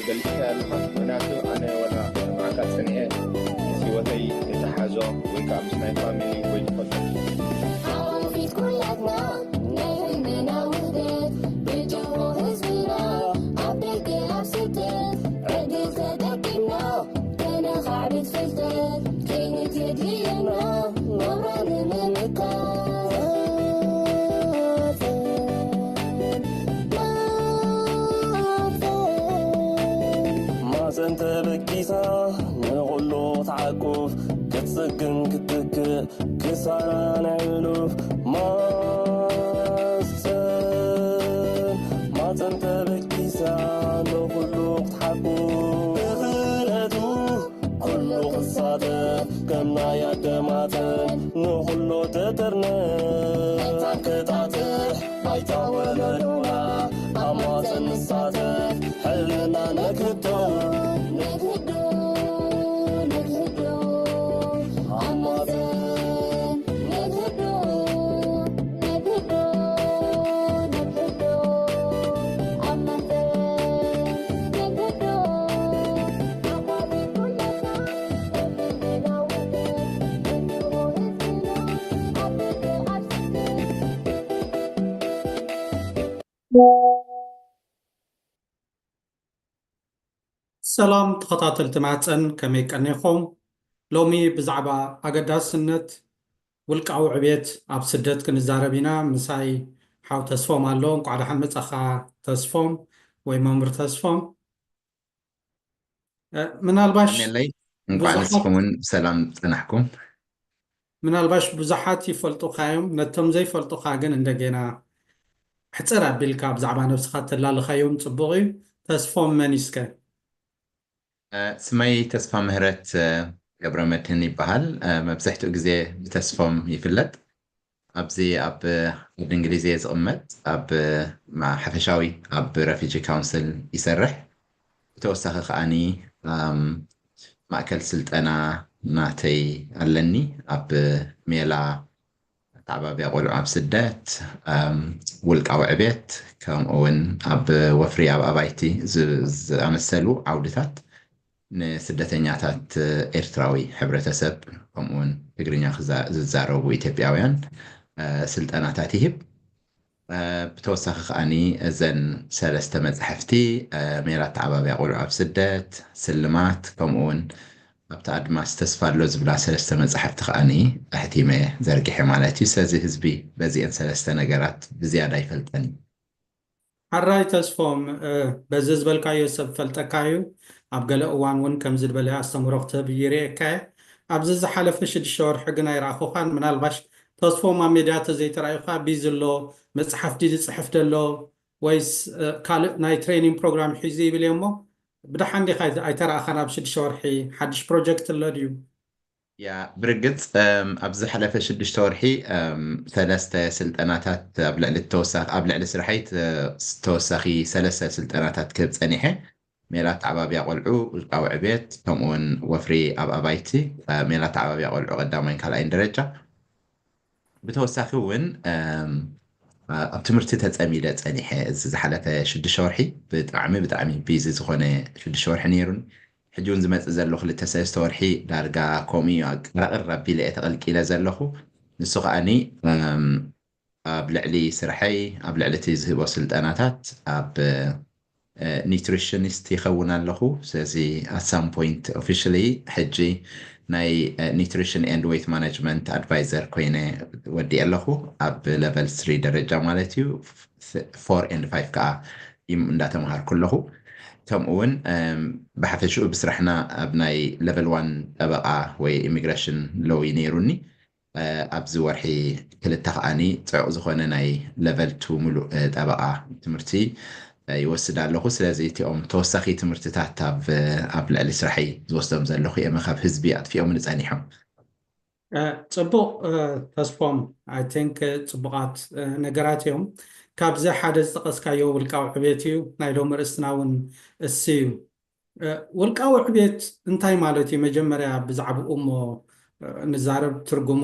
ገሊጽካዮ ኣለኻ። ምኽንያቱ ኣነ ወላ ንዓካ ጸኒሐ ምስ ህይወተይ የተሓዞ ወይ ከዓ ምስ ናይ ፋሚሊ ወይ ትፈልጦ ዓወት ፊት ኩላትና ናይ ህዝብና ውህደት ብጅሆ ህዝብና ኣብ ደገ ኣብ ስደት ዕድል ተጠቂምና ከነኻዕብት ፍልጠት ከይንት የድልየና ናብራ ንምምካት ማፀን ተበጊሳ ንኹሉ ክትዓቁፍ ክትፅግን ክትትክእ ክሳራ ናይ ሕሉፍ ማፀን ማፀን ተበጊሳ ንኹሉ ክትሓቁፍ ብኽእለቱ ኩሉ ክሳተፍ ከም ናይ ኣደ ማፀን ንኹሉ ትጥርንፍ መታን ክጣጥሕ ባይታ ወለዶና ኣብ ማፀን ንሳተፍ ሕልና ነግህዶ ነግህዶ ነግህዶ ኣብ ማፀን ነግህዶ ነግህዶ ነግህዶ ኣብ ማፀን ነግህዶ ኣባቢ ኩለና ሰላም ተኸታተልቲ ማህፀን፣ ከመይ ቀኒኹም? ሎሚ ብዛዕባ ኣገዳስነት ውልቃዊ ዕብየት ኣብ ስደት ክንዛረብ ኢና። ምሳይ ሓው ተስፎም ኣሎ። እንቋዕ ደሓን መጻኻ ተስፎም ወይ መምህር ተስፎም። ምናልባሽ ቀኒለይ እንኳዕ ንስኹም እውን ብሰላም ጸናሕኩም። ምናልባሽ ብዙሓት ይፈልጡኻ እዮም፣ ነቶም ዘይፈልጡኻ ግን እንደገና ሕጽር ኣቢልካ ብዛዕባ ነብስኻ ተላልኻዮም ጽቡቕ እዩ። ተስፎም መን እስከ? ስመይ ተስፋ ምህረት ገብረ መድህን ይበሃል። መብዛሕትኡ ግዜ ብተስፎም ይፍለጥ። ኣብዚ ኣብ ዓዲ እንግሊዝ እየ ዝቕመጥ። ኣብ ሓፈሻዊ ኣብ ረፊጂ ካውንስል ይሰርሕ። ብተወሳኺ ከዓኒ ማእከል ስልጠና ናተይ ኣለኒ። ኣብ ሜላ ኣተዓባብያ ቆልዑ ኣብ ስደት፣ ውልቃዊ ዕቤት፣ ከምኡ እውን ኣብ ወፍሪ ኣብ ኣባይቲ ዝኣመሰሉ ዓውድታት ንስደተኛታት ኤርትራዊ ሕብረተሰብ ከምኡውን ትግርኛ ዝዛረቡ ኢትዮጵያውያን ስልጠናታት ይህብ። ብተወሳኺ ከዓኒ እዘን ሰለስተ መፃሕፍቲ ሜላ ኣተዓባብያ ቆልዑ ኣብ ስደት፣ ስልማት ከምኡ እውን ኣብቲ ኣድማስ ተስፋ ኣሎ ዝብላ ሰለስተ መፃሕፍቲ ከዓኒ ኣሕቲመ ዘርጊሐ ማለት እዩ። ስለዚ ህዝቢ በዚአን ሰለስተ ነገራት ብዝያዳ ይፈልጠን እዩ። ሓራይ ተስፎም፣ በዚ ዝበልካዮ ሰብ ፈልጠካ እዩ። ኣብ ገለ እዋን እውን ከምዚ ዝበለ ኣስተምህሮ ክትህብ ይርእየካ እየ። ኣብዚ ዝሓለፈ ሽዱሽተ ወርሒ ግን ኣይረኣኹኻን። ምናልባሽ ተስፎም ኣብ ሜድያ ተዘይተራእዩኻ ቢዚ ኣሎ፣ መፅሓፍ ድዩ ዝፅሕፍ ዘሎ ወይስ ካልእ ናይ ትሬኒንግ ፕሮግራም ሒዙ ይብል እየ እሞ ብደሓን ዲኻ ኣይተረኣኻን ኣብ ሽዱሽተ ወርሒ ሓድሽ ፕሮጀክት ኣሎ ድዩ? ያ ብርግፅ ኣብዚ ዝሓለፈ ሽዱሽተ ወርሒ ሰለስተ ስልጠናታት ኣብ ልዕሊ ተወሳኺ ኣብ ልዕሊ ስርሐይ ተወሳኺ ሰለስተ ስልጠናታት ክህብ ፀኒሐ። ሜላ ኣተዓባብያ ቆልዑ ውልቃዊ ዕብየት ከምኡውን ወፍሪ ኣብ ኣባይቲ ሜላ ኣተዓባብያ ቆልዑ ቀዳማይን ካልኣይን ደረጃ። ብተወሳኺ እውን ኣብ ትምህርቲ ተፀሚደ ፀኒሐ። እዚ ዝሓለፈ ሽዱሽተ ወርሒ ብጣዕሚ ብጣዕሚ ቢዚ ዝኾነ ሽዱሽተ ወርሒ ነይሩን ሕጂ እውን ዝመፅእ ዘሎ ክልተ ሰለስተ ወርሒ ዳርጋ ከምኡ እዩ ኣቀራቕር ኣቢለ እየ ተቐልቂለ ዘለኹ። ንሱ ከዓኒ ኣብ ልዕሊ ስርሐይ ኣብ ልዕሊ እቲ ዝህቦ ስልጠናታት ኣብ ኒትሪሽኒስት ይኸውን ኣለኹ። ስለዚ at some point officially ሕጂ ናይ nutrition and weight management advisor ኮይነ ወዲኤ ኣለኹ። ኣብ level three ደረጃ ማለት እዩ። Four and five ከዓ እንዳተምሃርኩ ኣለኹ። ከምኡ እውን ብሓፈሽኡ ብስራሕና ኣብ ናይ level one ጠበቃ ወይ immigration law እዩ ነይሩኒ። ኣብዚ ወርሒ ክልተ ከዓኒ ፅዑቕ ዝኾነ ናይ level two ሙሉእ ጠበቃ ትምህርቲ ይወስድ ኣለኹ። ስለዚ እቲኦም ተወሳኺ ትምህርትታት ኣብ ልዕሊ ስራሐይ ዝወስዶም ዘለኹ እዮም ካብ ህዝቢ ኣጥፊኦምኒ ፀኒሖም። ፅቡቕ ተስፎም፣ I think ፅቡቓት ነገራት እዮም። ካብዚ ሓደ ዝጠቐስካዮ ውልቃዊ ዕቤት እዩ፣ ናይ ሎሚ ርእስትና እውን እሱ እዩ። ውልቃዊ ዕቤት እንታይ ማለት እዩ? መጀመርያ ብዛዕባኡ እሞ ንዛረብ፣ ትርጉሙ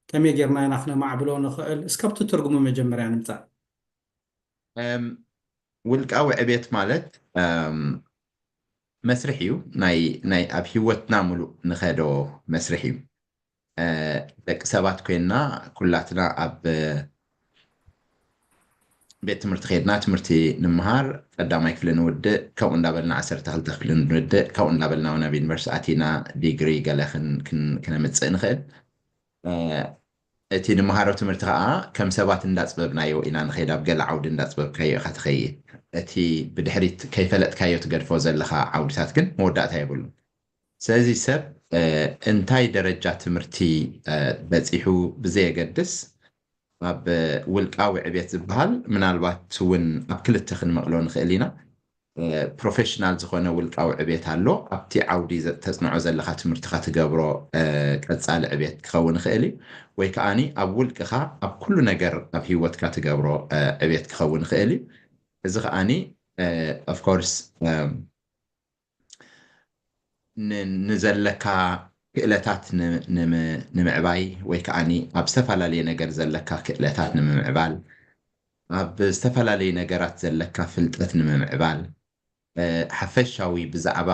ከመይ ጌርና ኢና ክነማዕብሎ ንኽእል? እስከ ኣብቲ ትርጉሙ መጀመርያ ንምፃእ። ውልቃዊ ዕቤት ማለት መስርሕ እዩ። ናይ ናይ ኣብ ህይወትና ሙሉእ ንኸዶ መስርሕ እዩ። ደቂ ሰባት ኮይንና ኩላትና ኣብ ቤት ትምህርቲ ከይድና ትምህርቲ ንምሃር፣ ቀዳማይ ክፍሊ ንውድእ፣ ከምኡ እንዳበልና ዓሰርተ ክልተ ክፍሊ ንውድእ፣ ከምኡ እንዳበልና እውን ኣብ ዩኒቨርሲቲ ኣቲና ዲግሪ ገለ ክነምፅእ ንኽእል። እቲ ንምሃሮ ትምህርቲ ከዓ ከም ሰባት እንዳፅበብናዮ ኢና ንኸይድ። ኣብ ገለ ዓውዲ እንዳፅበብካዮ ኢኻ ትኸይድ። እቲ ብድሕሪት ከይፈለጥካዮ ትገድፎ ዘለኻ ዓውድታት ግን መወዳእታ የብሉ። ስለዚ ሰብ እንታይ ደረጃ ትምህርቲ በፂሑ ብዘየገድስ፣ ኣብ ውልቃዊ ዕቤት ዝበሃል ምናልባት እውን ኣብ ክልተ ክንመቕሎ ንኽእል ኢና። ፕሮፌሽናል ዝኾነ ውልቃዊ ዕቤት ኣሎ። ኣብቲ ዓውዲ ተፅንዖ ዘለካ ትምህርትካ ትገብሮ ቀፃሊ ዕቤት ክኸውን ይኽእል እዩ። ወይ ከዓኒ ኣብ ውልቅኻ ኣብ ኩሉ ነገር ኣብ ህይወትካ ትገብሮ ዕቤት ክኸውን ይኽእል እዩ። እዚ ከዓኒ ኦፍኮርስ ንዘለካ ክእለታት ንምዕባይ ወይ ከዓኒ ኣብ ዝተፈላለየ ነገር ዘለካ ክእለታት ንምምዕባል፣ ኣብ ዝተፈላለየ ነገራት ዘለካ ፍልጠት ንምምዕባል፣ ሓፈሻዊ ብዛዕባ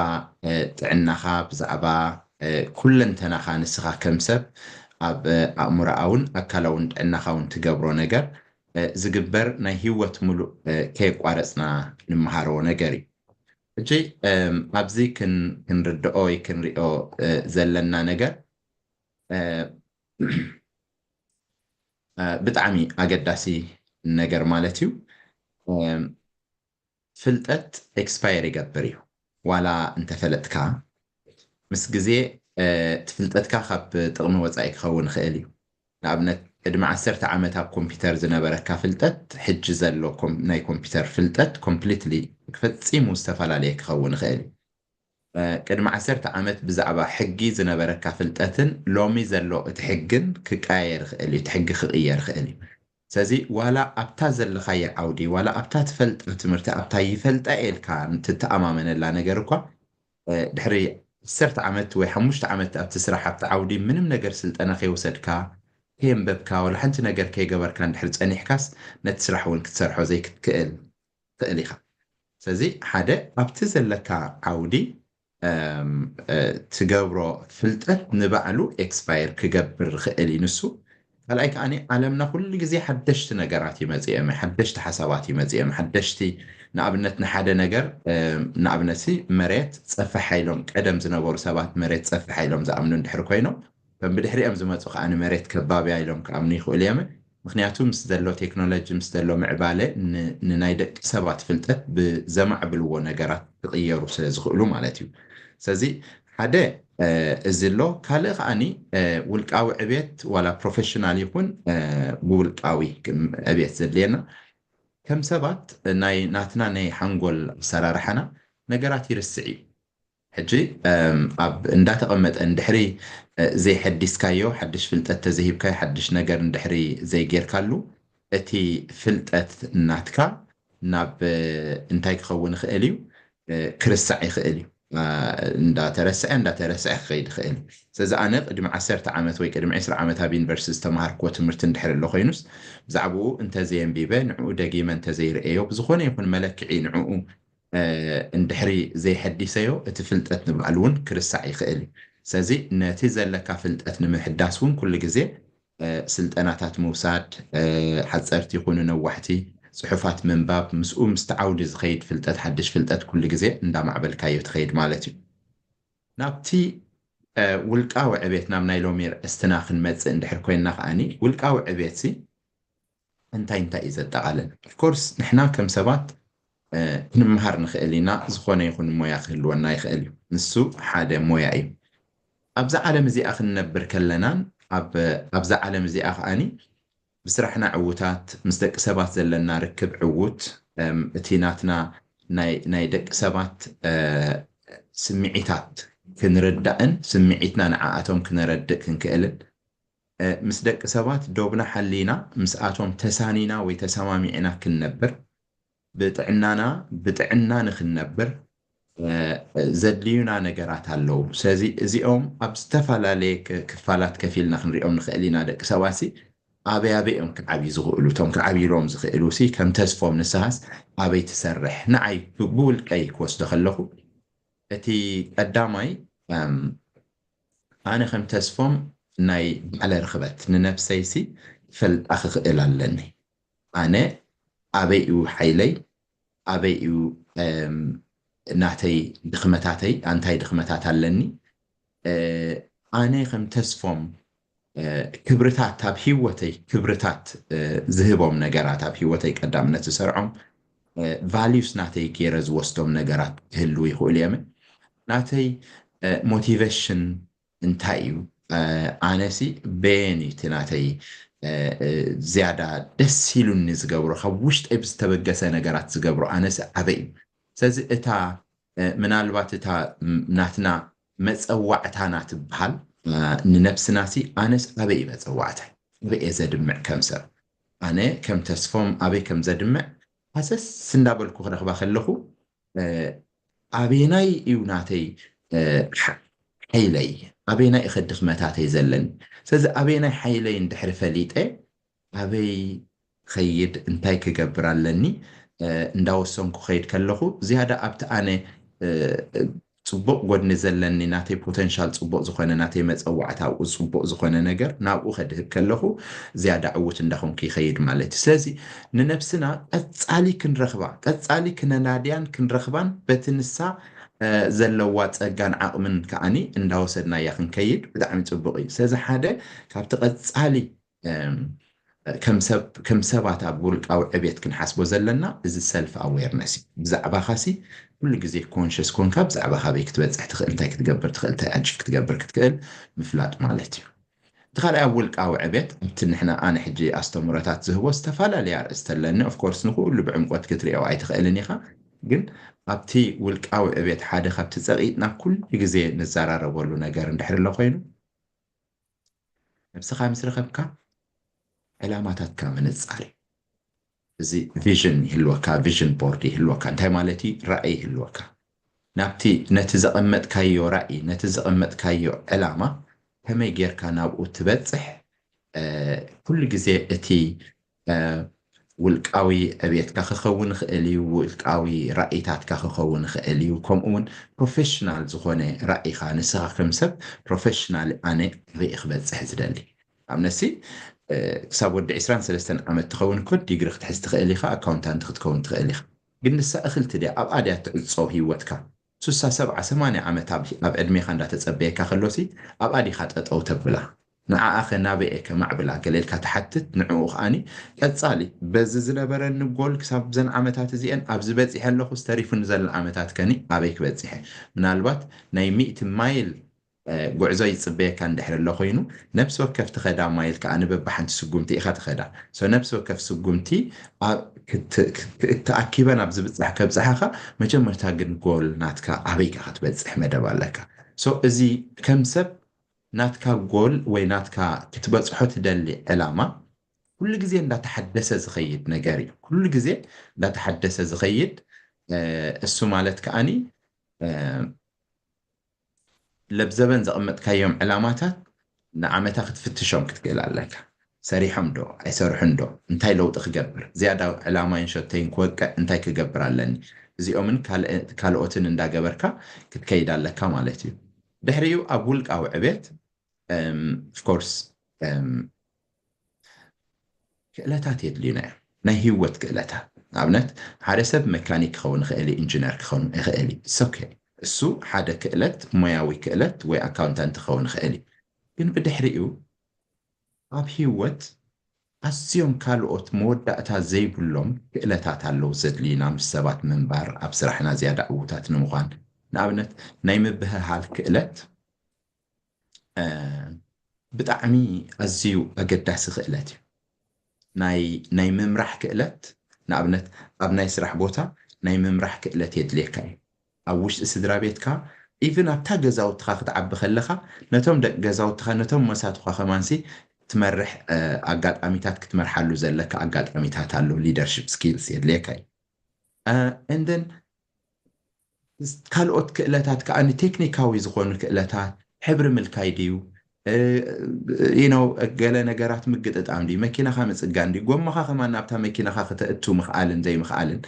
ጥዕናኻ፣ ብዛዕባ ኩለንተናኻ ንስኻ ከም ሰብ ኣብ ኣእምሮኣውን ኣካላውን ጥዕናኻ እውን ትገብሮ ነገር ዝግበር ናይ ህይወት ሙሉእ ከየቋረፅና ንምሃሮ ነገር እዩ። ሕጂ ኣብዚ ክንርድኦ ወይ ክንሪኦ ዘለና ነገር ብጣዕሚ ኣገዳሲ ነገር ማለት እዩ። ፍልጠት ኤክስፓየር ይገብር እዩ። ዋላ እንተፈለጥካ ምስ ግዜ እቲ ፍልጠትካ ካብ ጥቕሚ ወፃኢ ክኸውን ይኽእል እዩ። ንኣብነት ቅድሚ ዓሰርተ ዓመት ኣብ ኮምፒውተር ዝነበረካ ፍልጠት ሕጂ ዘሎ ናይ ኮምፒውተር ፍልጠት ኮምፕሊትሊ ፈፂሙ ዝተፈላለየ ክኸውን ይኽእል እዩ። ቅድሚ ዓሰርተ ዓመት ብዛዕባ ሕጊ ዝነበረካ ፍልጠትን ሎሚ ዘሎ እቲ ሕግን ክቀያየር ይኽእል እዩ። እቲ ሕጊ ክቕየር ይኽእል እዩ። ስለዚ ዋላ ኣብታ ዘለኻየ ዓውዲ ዋላ ኣብታ ትፈልጣ ትምህርቲ ኣብታ ይፈልጣ ኢልካ ትተኣማመነላ ነገር እኳ ድሕሪ ዓሰርተ ዓመት ወይ ሓሙሽተ ዓመት ኣብቲ ስራሕ ኣብቲ ዓውዲ ምንም ነገር ስልጠና ከይወሰድካ ከየንበብካ ዋላ ሓንቲ ነገር ከይገበርካ እንድሕር ፀኒሕካስ ነቲ ስራሕ እውን ክትሰርሖ ዘይክትክእል ትኽእል ኢኻ። ስለዚ ሓደ ኣብቲ ዘለካ ዓውዲ ትገብሮ ፍልጠት ንባዕሉ ኤክስፓየር ክገብር ይኽእል እዩ ንሱ። ካልኣይ ከዓኒ ዓለምና ኩሉ ግዜ ሓደሽቲ ነገራት ይመፅኡ እዮም፣ ሓደሽቲ ሓሳባት ይመፅኡ እዮም፣ ሓደሽቲ ንኣብነት ንሓደ ነገር ንኣብነት ሲ መሬት ፀፍሕ ሓይሎም ቀደም ዝነበሩ ሰባት መሬት ፀፍሕ ሓይሎም ዝኣምኑ እንድሕር ኮይኖም ከም ብድሕሪኦም ዝመፁ ከዓ ንመሬት ከባብያ ኢሎም ክኣምኑ ይኽእሉ እዮም። ምክንያቱ ምስ ዘሎ ቴክኖሎጂ ምስ ዘሎ ምዕባለ ንናይ ደቂ ሰባት ፍልጠት ብዘማዕብልዎ ነገራት ክቕየሩ ስለ ዝኽእሉ ማለት እዩ። ስለዚ ሓደ እዚ ኣሎ። ካልእ ከዓኒ ውልቃዊ ዕቤት ዋላ ፕሮፌሽናል ይኹን ብውልቃዊ ዕቤት ዘድልየና ከም ሰባት ናይ ናትና ናይ ሓንጎል ኣሰራርሓና ነገራት ይርስዕ እዩ። ሕጂ ኣብ እንዳተቐመጠ እንድሕሪ ዘይሐዲስካዮ ሓድሽ ፍልጠት ተዘሂብካዮ ሓድሽ ነገር እንድሕሪ ዘይጌርካሉ እቲ ፍልጠት ናትካ ናብ እንታይ ክኸውን ይኽእል እዩ? ክርስዕ ይኽእል እዩ። እንዳተረስዐ እንዳተረስዐ ክኸይድ ይኽእል እዩ። ስለዚ ኣነ ቅድሚ ዓሰርተ ዓመት ወይ ቅድሚ ዕስራ ዓመት ኣብ ዩኒቨርሲቲ ዝተምሃርክዎ ትምህርቲ እንድሕር ኣሎ ኮይኑስ ብዛዕባኡ እንተዘየንቢበ ንዕኡ ደጊመ እንተዘይርእዮ ብዝኾነ ይኹን መለክዒ ንዕኡ እንድሕሪ ዘይሐዲሰዮ እቲ ፍልጠት ንባዕሉ እውን ክርስዕ ይኽእል እዩ። ስለዚ ነቲ ዘለካ ፍልጠት ንምሕዳስ እውን ኩሉ ግዜ ስልጠናታት ምውሳድ፣ ሓፀርቲ ይኹኑ ነዋሕቲ ፅሑፋት ምንባብ፣ ምስኡ ምስቲ ዓውዲ ዝኸይድ ፍልጠት ሓድሽ ፍልጠት ኩሉ ግዜ እንዳማዕበልካዮ ትኸይድ ማለት እዩ። ናብቲ ውልቃዊ ዕቤት ናብ ናይ ሎሚ ርእስትና ክንመፅእ እንድሕር ኮይንና ከዓኒ ውልቃዊ ዕቤት ሲ እንታይ እንታይ እዩ ዘጠቓልል? ኦፍኮርስ ንሕና ከም ሰባት ክንምሃር ንኽእል ኢና። ዝኾነ ይኹን ሞያ ክህልወና ይኽእል እዩ። ንሱ ሓደ ሞያ እዩ። ኣብዛ ዓለም እዚኣ ክንነብር ከለናን ኣብዛ ዓለም እዚኣ ከዓኒ ብስራሕና ዕዉታት ምስ ደቂ ሰባት ዘለና ርክብ ዕዉት እቲ ናትና ናይ ደቂ ሰባት ስምዒታት ክንርዳእን ስምዒትና ንዓኣቶም ክነረድእ ክንክእልን ምስ ደቂ ሰባት ዶብና ሓሊና ምስኣቶም ተሳኒና ወይ ተሰማሚዕና ክንነብር ብጥዕናና ብጥዕና ንክንነብር ዘድልዩና ነገራት ኣለዉ። ስለዚ እዚኦም ኣብ ዝተፈላለየ ክፋላት ከፊልና ክንሪኦም ንኽእል ኢና። ደቂ ሰባት ሲ ኣበይ ኣበይ እዮም ክዓብዩ ዝኽእሉ? እቶም ክዓብይሎም ዝኽእሉ ሲ ከም ተስፎም ንስኻስ ኣበይ ትሰርሕ? ንዓይ ብውልቀይ ክወስዶ ከለኹ እቲ ቀዳማይ ኣነ ከም ተስፎም ናይ ባዕለ ርኽበት ንነብሰይሲ ክፈልጣ ክኽእል ኣለኒ። ኣነ ኣበይ እዩ ሓይለይ፣ ኣበይ እዩ ናተይ ድኽመታተይ፣ ኣንታይ ድኽመታት ኣለኒ። ኣነ ከም ተስፎም ክብርታት ኣብ ህይወተይ ክብርታት ዝህቦም ነገራት ኣብ ህይወተይ ቀዳምነት ዝሰርዖም ቫሊዩስ ናተይ ገይረ ዝወስዶም ነገራት ክህልው ይኽእሉ እዮም። ናተይ ሞቲቬሽን እንታይ እዩ? ኣነሲ በየን እዩ እቲ ናተይ ዝያዳ ደስ ኢሉኒ ዝገብሮ ካብ ውሽጠይ ብዝተበገሰ ነገራት ዝገብሮ ኣነሲ ኣበይ እዩ? ስለዚ እታ ምናልባት እታ ናትና መፀዋዕታና ትበሃል ንነብስናሲ ኣነስ ኣበይ እዩ መፀዋዕታይ ኣበይ እየ ዘድምዕ ከም ሰብ ኣነ ከም ተስፎም ኣበይ ከም ዘድምዕ ሃሰስ እንዳበልኩ ክረኽባ ከለኹ ኣበየናይ እዩ ናተይ ሓይለይ ኣበየናይ እኸ ድኽመታተይ ዘለኒ ስለዚ ኣበየናይ ሓይለይ እንድሕሪ ፈሊጠ ኣበይ ኸይድ እንታይ ክገብር ኣለኒ እንዳወሰንኩ ኸይድ ከለኹ ዝያዳ ኣብቲ ኣነ ፅቡቕ ጎድኒ ዘለኒ ናተይ ፖተንሻል ፅቡቕ ዝኾነ ናተይ መፀዋዕታ ኣብኡ ፅቡቕ ዝኾነ ነገር ናብኡ ከድህብ ከለኹ ዝያዳ ዕውት እንዳኾንኩ ይኸይድ ማለት እዩ ስለዚ ንነብስና ቀፃሊ ክንረኽባ ቀፃሊ ክነናድያን ክንረኽባን በቲ ንሳ ዘለዋ ፀጋን ዓቕምን ከዓኒ እንዳወሰድናያ ክንከይድ ብጣዕሚ ፅቡቕ እዩ ስለዚ ሓደ ካብቲ ቀፃሊ ከም ሰባት ኣብ ውልቃዊ ዕቤት ክንሓስቦ ዘለና እዚ ሰልፍ ኣዌርነስ እዩ ብዛዕባኻሲ ኩሉ ግዜ ኮንሽስ ኮንካ ብዛዕባ ካበይ ክትበፅሕ ትኽእል እንታይ ክትገብር ትኽእል እንታይ ኣጅፍ ክትገብር ክትክእል ምፍላጥ ማለት እዩ እቲ ካልኣይ ኣብ ውልቃዊ ዕቤት ኣብቲ ንሕና ኣነ ሕጂ ኣስተምሮታት ዝህቦ ዝተፈላለየ ኣርእስቲ ኣለኒ ኦፍኮርስ ንኩሉ ብዕምቆት ክትሪኦ ኣይትኽእልን ኢኻ ግን ኣብቲ ውልቃዊ ዕቤት ሓደ ካብቲ ፀቂጥና ኩሉ ግዜ ንዘራረበሉ ነገር እንድሕር ኣሎ ኮይኑ ነብስኻ ምስ ረኸብካ ዕላማታትካ ምንፃር እዩ እዚ ቪዥን ይህልወካ ቪዥን ቦርድ ይህልወካ እንታይ ማለት እዩ ራእይ ይህልወካ ናብቲ ነቲ ዘቐመጥካዮ ራእይ ነቲ ዘቐመጥካዮ ዕላማ ከመይ ጌርካ ናብኡ ትበፅሕ ኩሉ ግዜ እቲ ውልቃዊ ዕብየትካ ክኸውን ይኽእል እዩ ውልቃዊ ራእይታትካ ክኸውን ይኽእል እዩ ከምኡ እውን ፕሮፌሽናል ዝኾነ ራእይኻ ንስኻ ከም ሰብ ፕሮፌሽናል ኣነ ኣበይ ክበፅሕ ዝደሊ ኣብነሲ ክሳብ ወዲ 23 ዓመት ትኸውን እኮ ዲግሪ ክትሕዝ ትኽእል ኢኻ ኣካውንታንት ክትከውን ትኽእል ኢኻ ግን ንሳ እኽልቲ ድያ ኣብኣ ድያ ትዕፆ ህይወትካ ሱሳ ሰብዓ ሰማንያ ዓመት ኣብ ዕድሜኻ እንዳተፀበየካ ከሎሲ ኣብኣ ዲኻ ጠጠው ተብላ ንዓኣ ከ ናበይ እየ ከማዕብላ ገለ ኢልካ ትሓትት ንዕኡ ከዓኒ ቀፃሊ በዚ ዝነበረኒ ጎል ክሳብ ዘን ዓመታት እዚአን ኣብዚ በፂሐ ኣለኹ ዝተሪፉኒ ዘሎ ዓመታት ከኒ ኣበይ ክበፅሐ ምናልባት ናይ ሚእቲ ማይል ጉዕዞ ይፅበየካ እንድሕር ኣሎ ኮይኑ ነብሲ ወከፍ ትኸዳ ማይል ከዓ ንበብሓንቲ ስጉምቲ ኢኻ ትኸዳ ነብሲ ወከፍ ስጉምቲ ተኣኪበን ኣብ ዝብፃሕ ከብፅሓኻ መጀመርታ ግን ጎል ናትካ ኣበይ ከዓ ክትበፅሕ መደብ ኣለካ እዚ ከም ሰብ ናትካ ጎል ወይ ናትካ ክትበፅሖ ትደሊ ዕላማ ኩሉ ግዜ እንዳተሓደሰ ዝኸይድ ነገር እዩ ኩሉ ግዜ እንዳተሓደሰ ዝኸይድ እሱ ማለት ከዓኒ ለብዘበን ዘቐመጥካዮም ዕላማታት ንዓመታ ክትፍትሾም ክትክእል ኣለካ ሰሪሖም ዶ ኣይሰርሑን ዶ እንታይ ለውጢ ክገብር ዝያዳ ዕላማይን ሸቶይን ክወቅዕ እንታይ ክገብር ኣለኒ እዚኦምን ካልኦትን እንዳገበርካ ክትከይድ ኣለካ ማለት እዩ ድሕሪኡ ኣብ ውልቃዊ ዕቤት ኦፍኮርስ ክእለታት የድልዩና እዮም ናይ ህይወት ክእለታት ንኣብነት ሓደ ሰብ መካኒክ ክኸውን ይኽእል ኢንጂነር ክኸውን ይኽእል ሶኬ እሱ ሓደ ክእለት ሞያዊ ክእለት ወይ ኣካውንታንት ክኸውን ይኽእል እዩ ግን ብድሕሪኡ ኣብ ህይወት ኣዝዮም ካልኦት መወዳእታ ዘይብሎም ክእለታት ኣለዉ ዘድልዩና ምስ ሰባት ምንባር ኣብ ስራሕና ዝያዳ ዕዉታት ንምዃን ንኣብነት ናይ ምብህሃል ክእለት ብጣዕሚ ኣዝዩ ኣገዳሲ ክእለት እዩ ናይ ምምራሕ ክእለት ንኣብነት ኣብ ናይ ስራሕ ቦታ ናይ ምምራሕ ክእለት የድልየካ እዩ ኣብ ውሽጢ ስድራ ቤትካ ኢቭን ኣብታ ገዛውትኻ ክትዓቢ ከለኻ ነቶም ደቂ ገዛውትኻ ነቶም መሳትኳ ከማንሲ ትመርሕ ኣጋጣሚታት ክትመርሓሉ ዘለካ ኣጋጣሚታት ኣሎ ሊደርሽፕ ስኪልስ የድልየካ እዩ እንደን ካልኦት ክእለታት ከዓ ንቴክኒካዊ ዝኾኑ ክእለታት ሕብሪ ምልካይ ድዩ you know ገለ ነገራት ምግጥጣም ድዩ፣ መኪናኻ ምፅጋን ድዩ፣ ጎማኻ ከማን ናብታ መኪናኻ ክተእቱ ምኽኣልን ዘይምኽኣልን፣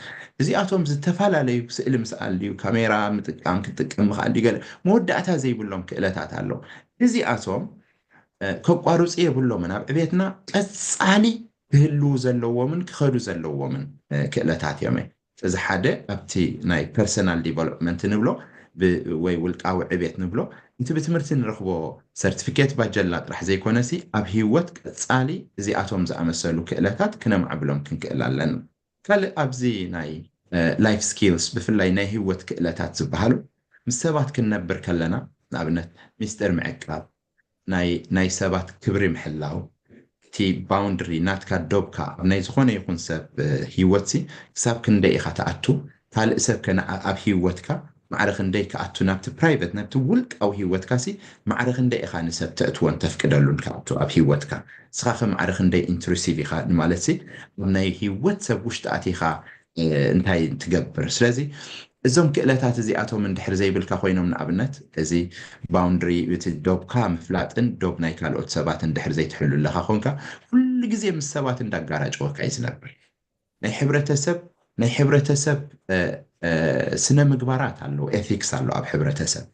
እዚኣቶም ዝተፈላለዩ፣ ስእሊ ምስኣል ድዩ፣ ካሜራ ምጥቃም ክትጥቀም ምኽኣል ድዩ፣ ገለ መወዳእታ ዘይብሎም ክእለታት ኣለዉ። እዚኣቶም ከቋርፁ የብሎምን። ኣብ ዕቤትና ቀፃሊ ክህልዉ ዘለዎምን ክኸዱ ዘለዎምን ክእለታት እዮም። እዚ ሓደ ኣብቲ ናይ personal development ንብሎ ወይ ውልቃዊ ዕቤት ንብሎ፣ እቲ ብትምህርቲ ንረኽቦ ሰርቲፊኬት ባጀላ ጥራሕ ዘይኮነሲ ኣብ ህይወት ቀፃሊ እዚኣቶም ዝኣመሰሉ ክእለታት ክነማዕብሎም ክንክእል ኣለና። ካልእ ኣብዚ ናይ life skills ብፍላይ ናይ ህይወት ክእለታት ዝበሃሉ ምስ ሰባት ክንነብር ከለና ንኣብነት ሚስጥር ምዕቃብ፣ ናይ ሰባት ክብሪ ምሕላው፣ እቲ boundary ናትካ ዶብካ ኣብ ናይ ዝኾነ ይኹን ሰብ ህይወት ሲ ክሳብ ክንደይ ኢኻ ትኣቱ፣ ካልእ ሰብ ከ ኣብ ህይወትካ ማዕረ ክንደይ ክኣቱ፣ ናብቲ private ናብቲ ውልቃዊ ህይወትካ ሲ ማዕረ ክንደይ ኢኻ ንሰብ ተእትዎን ተፍቅደሉን ክኣቱ ኣብ ህይወትካ፣ ንስኻ ከ ማዕረ ክንደይ intrusive ኢኻ ማለት ሲ ኣብ ናይ ህይወት ሰብ ውሽጢ ኣቲኻ እንታይ ትገብር። ስለዚ እዞም ክእለታት እዚኣቶም እንድሕር ዘይብልካ ኮይኖም፣ ንኣብነት እዚ boundary እቲ ዶብካ ምፍላጥን ዶብ ናይ ካልኦት ሰባት እንድሕር ዘይትሕሉ ኣለካ ኮንካ፣ ኩሉ ግዜ ምስ ሰባት እንዳጋራጭወካ እዩ ዝነብር። ናይ ሕብረተሰብ ናይ ሕብረተሰብ ስነ ምግባራት ኣለዉ፣ ethics ኣሎ ኣብ ሕብረተሰብ።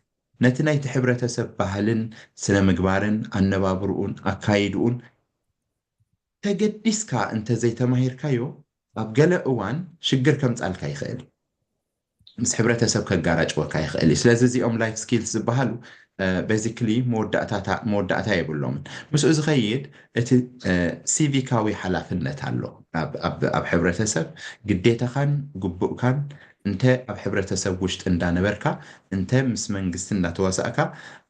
ነቲ ናይቲ ሕብረተሰብ ባህልን ስነ ምግባርን ኣነባብርኡን ኣካይድኡን ተገዲስካ እንተዘይተማሂርካዮ ኣብ ገለ እዋን ሽግር ከምፃልካ ይኽእል፣ ምስ ሕብረተሰብ ከጋራጭወካ ይኽእል እዩ። ስለዚ እዚኦም life skills ዝበሃሉ basically መወዳእታ የብሎምን። ምስኡ ዝኸይድ እቲ ሲቪካዊ ሓላፍነት ኣሎ። ኣብ ሕብረተሰብ ግዴታኻን ግቡእካን እንተ ኣብ ሕብረተሰብ ውሽጢ እንዳነበርካ እንተ ምስ መንግስቲ እንዳተዋሳእካ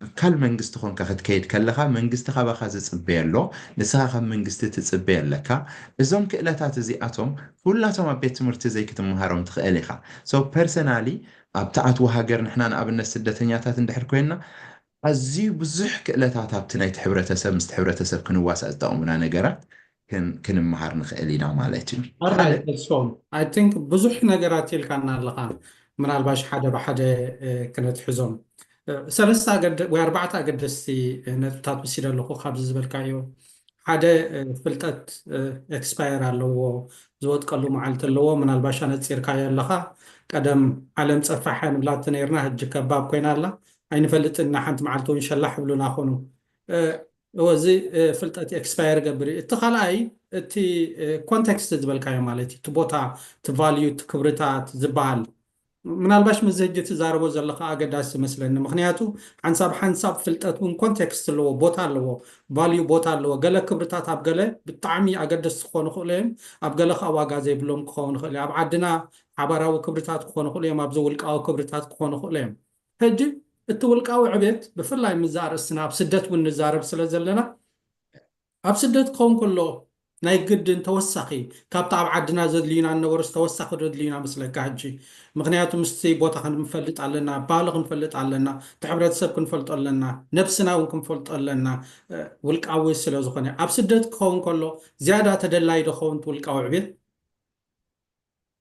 ኣካል መንግስቲ ኮንካ ክትከይድ ከለኻ መንግስቲ ካባኻ ዝፅበየ ኣሎ፣ ንስኻ ካብ መንግስቲ ትፅበየ ኣለካ። እዞም ክእለታት እዚኣቶም ኩላቶም ኣብ ቤት ትምህርቲ ዘይክትመሃሮም ትኽእል ኢኻ። So personally ኣብ ትኣትዎ ሃገር ንሕና ንኣብነት ስደተኛታት እንድሕር ኮይንና ኣዝዩ ብዙሕ ክእለታት ኣብቲ ናይቲ ሕብረተሰብ ምስቲ ሕብረተሰብ ክንዋሳእ ዝጠቕሙና ነገራት ክንመሃር ንኽእል ኢና ማለት እዩ። I think ብዙሕ ነገራት ኢልካና ኣለኻ። ምናልባሽ ሓደ ብሓደ ክነትሕዞም ሰለስተ ወይ ኣርባዕተ ኣገደስቲ ነጥብታት ወሲደ ኣለኹ ካብዚ ዝበልካዮ። ሓደ ፍልጠት expire ኣለዎ፣ ዝወጥቀሉ መዓልቲ ኣለዎ። ምናልባሽ ኣነፂርካዮ ኣለኻ። ቀደም ዓለም ፀፋሕ ንብላቲ ነርና፣ ሕጂ ከባብ ኮይና ኣላ። ኣይንፈልጥን ኢና፣ ሓንቲ መዓልቲ እውን ሸላሕ ይብሉና ኮኑ። እዚ ፍልጠት expire ገብር እዩ። እቲ ካልኣይ እቲ context ዝበልካዮ ማለት እዩ፣ እቲ ቦታ፣ እቲ value፣ እቲ ክብርታት ዝበሃል ምናልባሽ ምስዚ ሕጂ ትዛረቦ ዘለኻ ኣገዳሲ ይመስለኒ። ምክንያቱ ሓንሳብ ሓንሳብ ፍልጠት እውን context ኣለዎ፣ ቦታ ኣለዎ፣ value ቦታ ኣለዎ። ገለ ክብርታት ኣብ ገለ ብጣዕሚ ኣገደስቲ ክኾኑ ይኽእሉ እዮም፣ ኣብ ገለ ከዓ ዋጋ ዘይብሎም ክኸውን ይኽእል እዩ። ኣብ ዓድና ሓባራዊ ክብርታት ክኾኑ ይኽእሉ እዮም፣ ኣብዚ ውልቃዊ ክብርታት ክኾኑ ይኽእሉ እዮም። ሕጂ እቲ ውልቃዊ ዕቤት ብፍላይ ምስ ኣርእስትና ኣብ ስደት እውን ንዛረብ ስለ ዘለና ኣብ ስደት ክኸውን ከሎ ናይ ግድን ተወሳኺ ካብቲ ኣብ ዓድና ዘድልዩና ነበሩስ ተወሳኺ ዶ ኣድልዩና መስለካ ሕጂ? ምክንያቱ ምስቲ ቦታ ክንፈልጥ ኣለና፣ ባህሊ ክንፈልጥ ኣለና፣ እቲ ሕብረተሰብ ክንፈልጦ ኣለና፣ ነብስና እውን ክንፈልጦ ኣለና። ውልቃዊ ስለ ዝኾነ ኣብ ስደት ክኸውን ከሎ ዝያዳ ተደላይ ዶ ኸውን ውልቃዊ ዕቤት?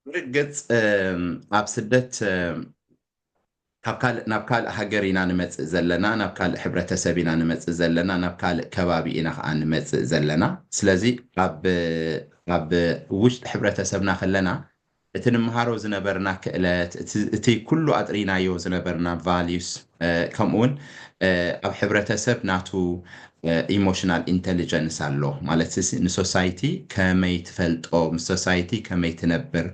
ርግፅ ኣብ ስደት ካብ ካልእ ናብ ካልእ ሃገር ኢና ንመፅእ ዘለና፣ ናብ ካልእ ሕብረተሰብ ኢና ንመፅእ ዘለና፣ ናብ ካልእ ከባቢ ኢና ከዓ ንመፅእ ዘለና። ስለዚ ኣብ ኣብ ውሽጢ ሕብረተሰብና ከለና እቲ ንምሃሮ ዝነበርና ክእለት፣ እቲ ኩሉ ኣጥሪናዮ ዝነበርና values፣ ከምኡውን ኣብ ሕብረተሰብ ናቱ emotional intelligence ኣሎ ማለት ንሶሳይቲ ከመይ ትፈልጦ፣ ምስ ሶሳይቲ ከመይ ትነብር፣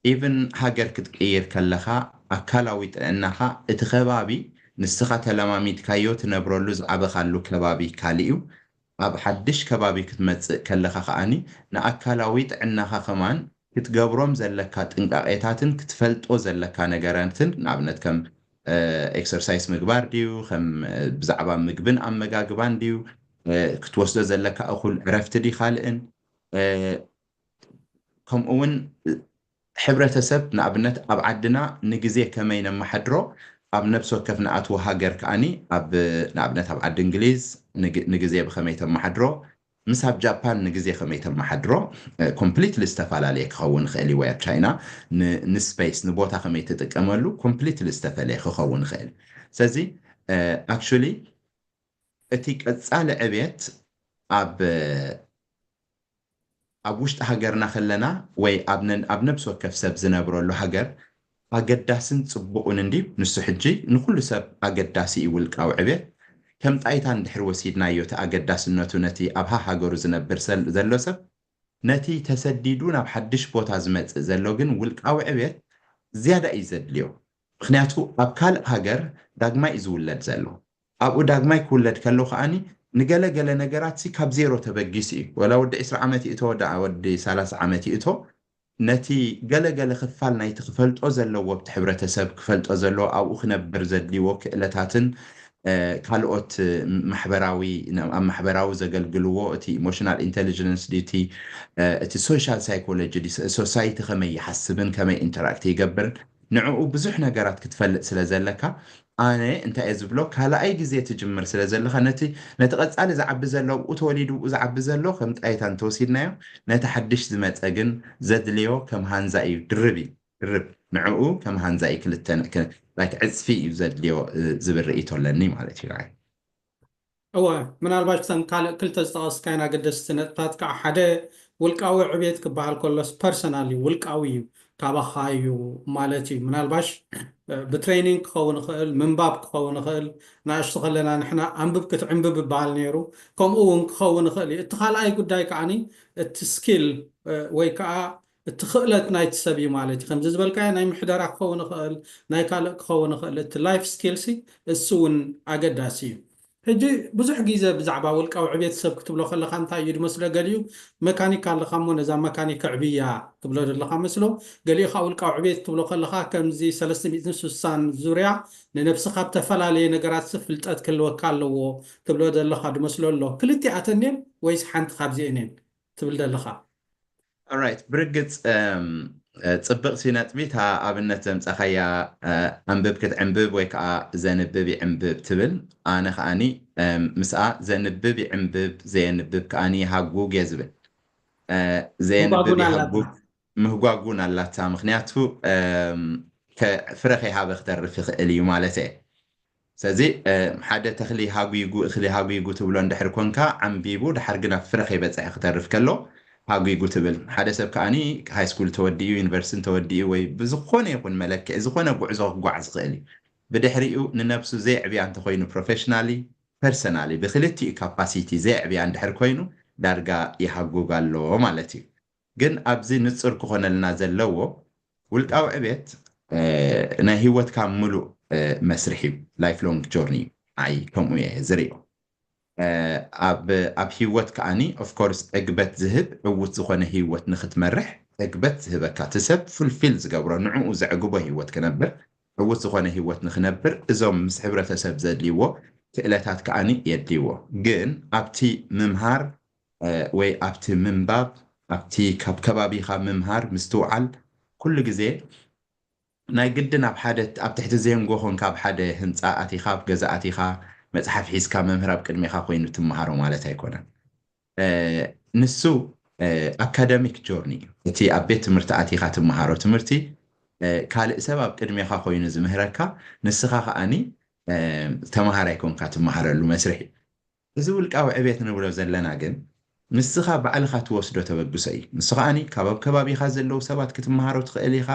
even ሃገር ክትቅይር ከለኻ ኣካላዊ ጥዕናኻ እቲ ከባቢ ንስኻ ተለማሚድካዮ ትነብረሉ ዝዓበኻሉ ከባቢ ካልእ እዩ። ኣብ ሓድሽ ከባቢ ክትመፅእ ከለኻ ከዓኒ ንኣካላዊ ጥዕናኻ ከማን ክትገብሮም ዘለካ ጥንቃቄታትን ክትፈልጦ ዘለካ ነገራትን ንኣብነት ከም exercise ምግባር ድዩ፣ ከም ብዛዕባ ምግብን ኣመጋግባን ድዩ፣ ክትወስዶ ዘለካ እኹል ዕረፍቲ ድዩ ካልእን ከምኡ እውን ሕብረተሰብ ንኣብነት ኣብ ዓድና ንግዜ ከመይ ነመሓድሮ ኣብ ነብሲ ወከፍ ንኣትዎ ሃገር ከዓኒ ኣብ ንኣብነት ኣብ ዓዲ እንግሊዝ ንግዜ ብኸመይ ተመሓድሮ ምስ ኣብ ጃፓን ንግዜ ከመይ ተመሓድሮ completely ዝተፈላለየ ክኸውን ይኽእል እዩ። ወይ ኣብ ቻይና ንስፔስ ንቦታ ከመይ ትጥቀመሉ completely ዝተፈለየ ክኸውን ይኽእል። ስለዚ actually እቲ ቀጻሊ ዕብየት ኣብ ኣብ ውሽጢ ሃገርና ከለና ወይ ኣብ ነ- ኣብ ነብሲ ወከፍ ሰብ ዝነብረሉ ሃገር ኣገዳስን ጽቡቕን እንድዩ። ንሱ ሕጂ ንኹሉ ሰብ ኣገዳሲ እዩ ውልቃዊ ዕብየት። ከም ጣይታ እንድሕር ወሲድናዮ እቲ ኣገዳስነቱ ነቲ ኣብ ሃሃገሩ ዝነብር ሰል- ዘሎ ሰብ ነቲ ተሰዲዱ ናብ ሓድሽ ቦታ ዝመጽእ ዘሎ ግን ውልቃዊ ዕብየት ዝያዳ እዩ ዘድልዮ። ምክንያቱ ኣብ ካልእ ሃገር ዳግማይ እዩ ዝውለድ ዘሎ። ኣብኡ ዳግማይ ክውለድ ከሎ ከኣኒ ንገለ ገለ ነገራት ሲ ካብ ዜሮ ተበጊሱ እዩ። ወላ ወዲ ዕስራ ዓመት ይእቶ፣ ወዲ ወዲ ሰላሳ ዓመት ይእቶ፣ ነቲ ገለ ገለ ክፋል ናይቲ ክፈልጦ ዘለዎ ኣብቲ ሕብረተሰብ ክፈልጦ ዘለዎ ኣብኡ ክነብር ዘድልይዎ ክእለታትን ካልኦት ማሕበራዊ ኣብ ማሕበራዊ ዘገልግልዎ እቲ ኢሞሽናል ኢንቴሊጀንስ ድቲ እቲ ሶሻል ሳይኮሎጂ ሶሳይቲ ከመይ ይሓስብን ከመይ ኢንተራክት ይገብርን ንዕኡ ብዙሕ ነገራት ክትፈልጥ ስለ ዘለካ ኣነ እንታይ እየ ዝብሎ ካልኣይ ግዜ ትጅምር ስለ ዘለካ ነቲ ነቲ ቀፃሊ ዝዓቢ ዘሎ ብኡ ተወሊዱ ብኡ ዝዓቢ ዘሎ ከም ጣይታ እንተወሲድናዮ ነቲ ሓድሽ ዝመፀ ግን ዘድልዮ ከም ሃንዛ እዩ ድርብ እዩ ድርብ ንዕኡ ከም ሃንዛ እዩ ክልተ ዕፅፊ እዩ ዘድልዮ ዝብል ርእይቶ ኣለኒ ማለት እዩ እወ ምናልባሽ ክተን ካልእ ክልተ ዝጠቐስካይን ኣገደስቲ ነጥብታት ከዓ ሓደ ውልቃዊ ዕብየት ክበሃል ከሎስ ፐርሰናል እዩ ውልቃዊ እዩ ካባኻ እዩ ማለት እዩ ምናልባሽ ብትሬኒንግ ክኸውን ይኽእል ምንባብ ክኸውን ይኽእል ንእሽቱ ከለና ንሕና ኣንብብ ክትዕንብብ ይበሃል ነይሩ ከምኡ እውን ክኸውን ይኽእል እዩ እቲ ካልኣይ ጉዳይ ከዓኒ እቲ ስኪል ወይ ከዓ እቲ ክእለት ናይቲ ሰብ እዩ ማለት እዩ ከምዚ ዝበልካዮ ናይ ምሕደራ ክኸውን ይኽእል ናይ ካልእ ክኸውን ይኽእል እቲ ላይፍ ስኪል ሲ እሱ እውን ኣገዳሲ እዩ ሕጂ ብዙሕ ግዜ ብዛዕባ ውልቃዊ ዕብየት ሰብ ክትብሎ ከለካ እንታይ እዩ ዝመስሎ ገሊኡ መካኒክ ኣለካ እሞ ነዛ መካኒክ ክዕብያ ትብሎ ዘለካ መስሎ ገሊኡ ከዓ ውልቃዊ ዕብየት ክትብሎ ከለካ ከምዚ ሰለስተ ሚእትን ስሳን ዙርያ ንነብስካ ብተፈላለየ ነገራት ፍልጠት ክህልወካ ኣለዎ ትብሎ ዘለካ ዝመስሎ ኣሎ ክልቲኣተን እየን ወይስ ሓንቲ ካብዚአን እየን ትብል ዘለካ ኦራይት ብርግፅ ፅብቕቲ ነጥቢ እታ ኣብነት ዘምፃኻያ ኣንብብ ክትዕንብብ ወይ ከዓ ዘንብብ ይዕንብብ ትብል ኣነ ከዓኒ ምስኣ ዘንብብ ይዕንብብ ዘየንብብ ከዓኒ ይሃጉግ እየ ዝብል ዘየንብብ ይሃጉግ ምህጓግ እውን ኣላታ ምክንያቱ ፍረ ከይሃበ ክተርፍ ይኽእል እዩ ማለት እየ ስለዚ ሓደ ተኽሊ ሃጉጉ እኽሊ ሃጉጉ ትብሎ እንድሕር ኮንካ ዓንቢቡ ድሓር ግን ኣብ ፍረ ከይበፅሐ ክተርፍ ከሎ ሃጉጉ ትብል ሓደ ሰብ ከዓኒ ሃይስኩል ተወዲኡ ዩኒቨርሲቲ ተወዲኡ ወይ ብዝኾነ ይኹን መለክዒ ዝኾነ ጉዕዞ ክጓዓዝ ይኽእል እዩ ብድሕሪኡ ንነብሱ ዘየዕብያ እንተኮይኑ ፕሮፌሽናሊ ፐርሰናሊ ብክልቲኡ ካፓሲቲ ዘየዕብያ እንድሕር ኮይኑ ዳርጋ ይሃጉግ ኣሎ ማለት እዩ ግን ኣብዚ ንፁር ክኾነልና ዘለዎ ውልቃዊ ዕብየት ናይ ህይወትካ ምሉእ መስርሕ እዩ life long journey ኣይ ከምኡ እየ ዝርኦ ኣብ ህይወት ከዓኒ ኦፍኮርስ ዕግበት ዝህብ ዕውት ዝኾነ ህይወት ንክትመርሕ ዕግበት ዝህበካ እቲ ሰብ ፉልፊል ዝገብሮ ንዕኡ ዘዕግቦ ህይወት ክነብር ዕውት ዝኾነ ህይወት ንክነብር እዞም ምስ ሕብረተሰብ ዘድልይዎ ክእለታት ከዓኒ የድልይዎ ግን ኣብቲ ምምሃር ወይ ኣብቲ ምንባብ ኣብቲ ካብ ከባቢኻ ምምሃር ምስትውዓል ኩሉ ግዜ ናይ ግድን ኣብ ሓደ ኣብ ትሕቲ ዜንጎ ኮንካ ኣብ ሓደ ህንፃ ኣቲኻ ኣብ ገዛ ኣቲኻ መፅሓፍ ሒዝካ መምህር ኣብ ቅድሜኻ ኮይኑ ትመሃሮ ማለት ኣይኮነን ንሱ ኣካደሚክ ጆርኒ እዩ እቲ ኣብ ቤት ትምህርቲ ኣቲኻ ትመሃሮ ትምህርቲ ካልእ ሰብ ኣብ ቅድሜኻ ኮይኑ ዝምህረካ ንስኻ ከዓኒ ተምሃራይ ኮንካ ትመሃረሉ መስርሕ እዩ እዚ ውልቃዊ ዕቤት ንብሎ ዘለና ግን ንስኻ ባዕልኻ ትወስዶ ተበግሶ እዩ። ንሱ ከኣ ካብ ኣብ ከባቢኻ ዘለዉ ሰባት ክትመሃሮ ትኽእል ኢኻ፣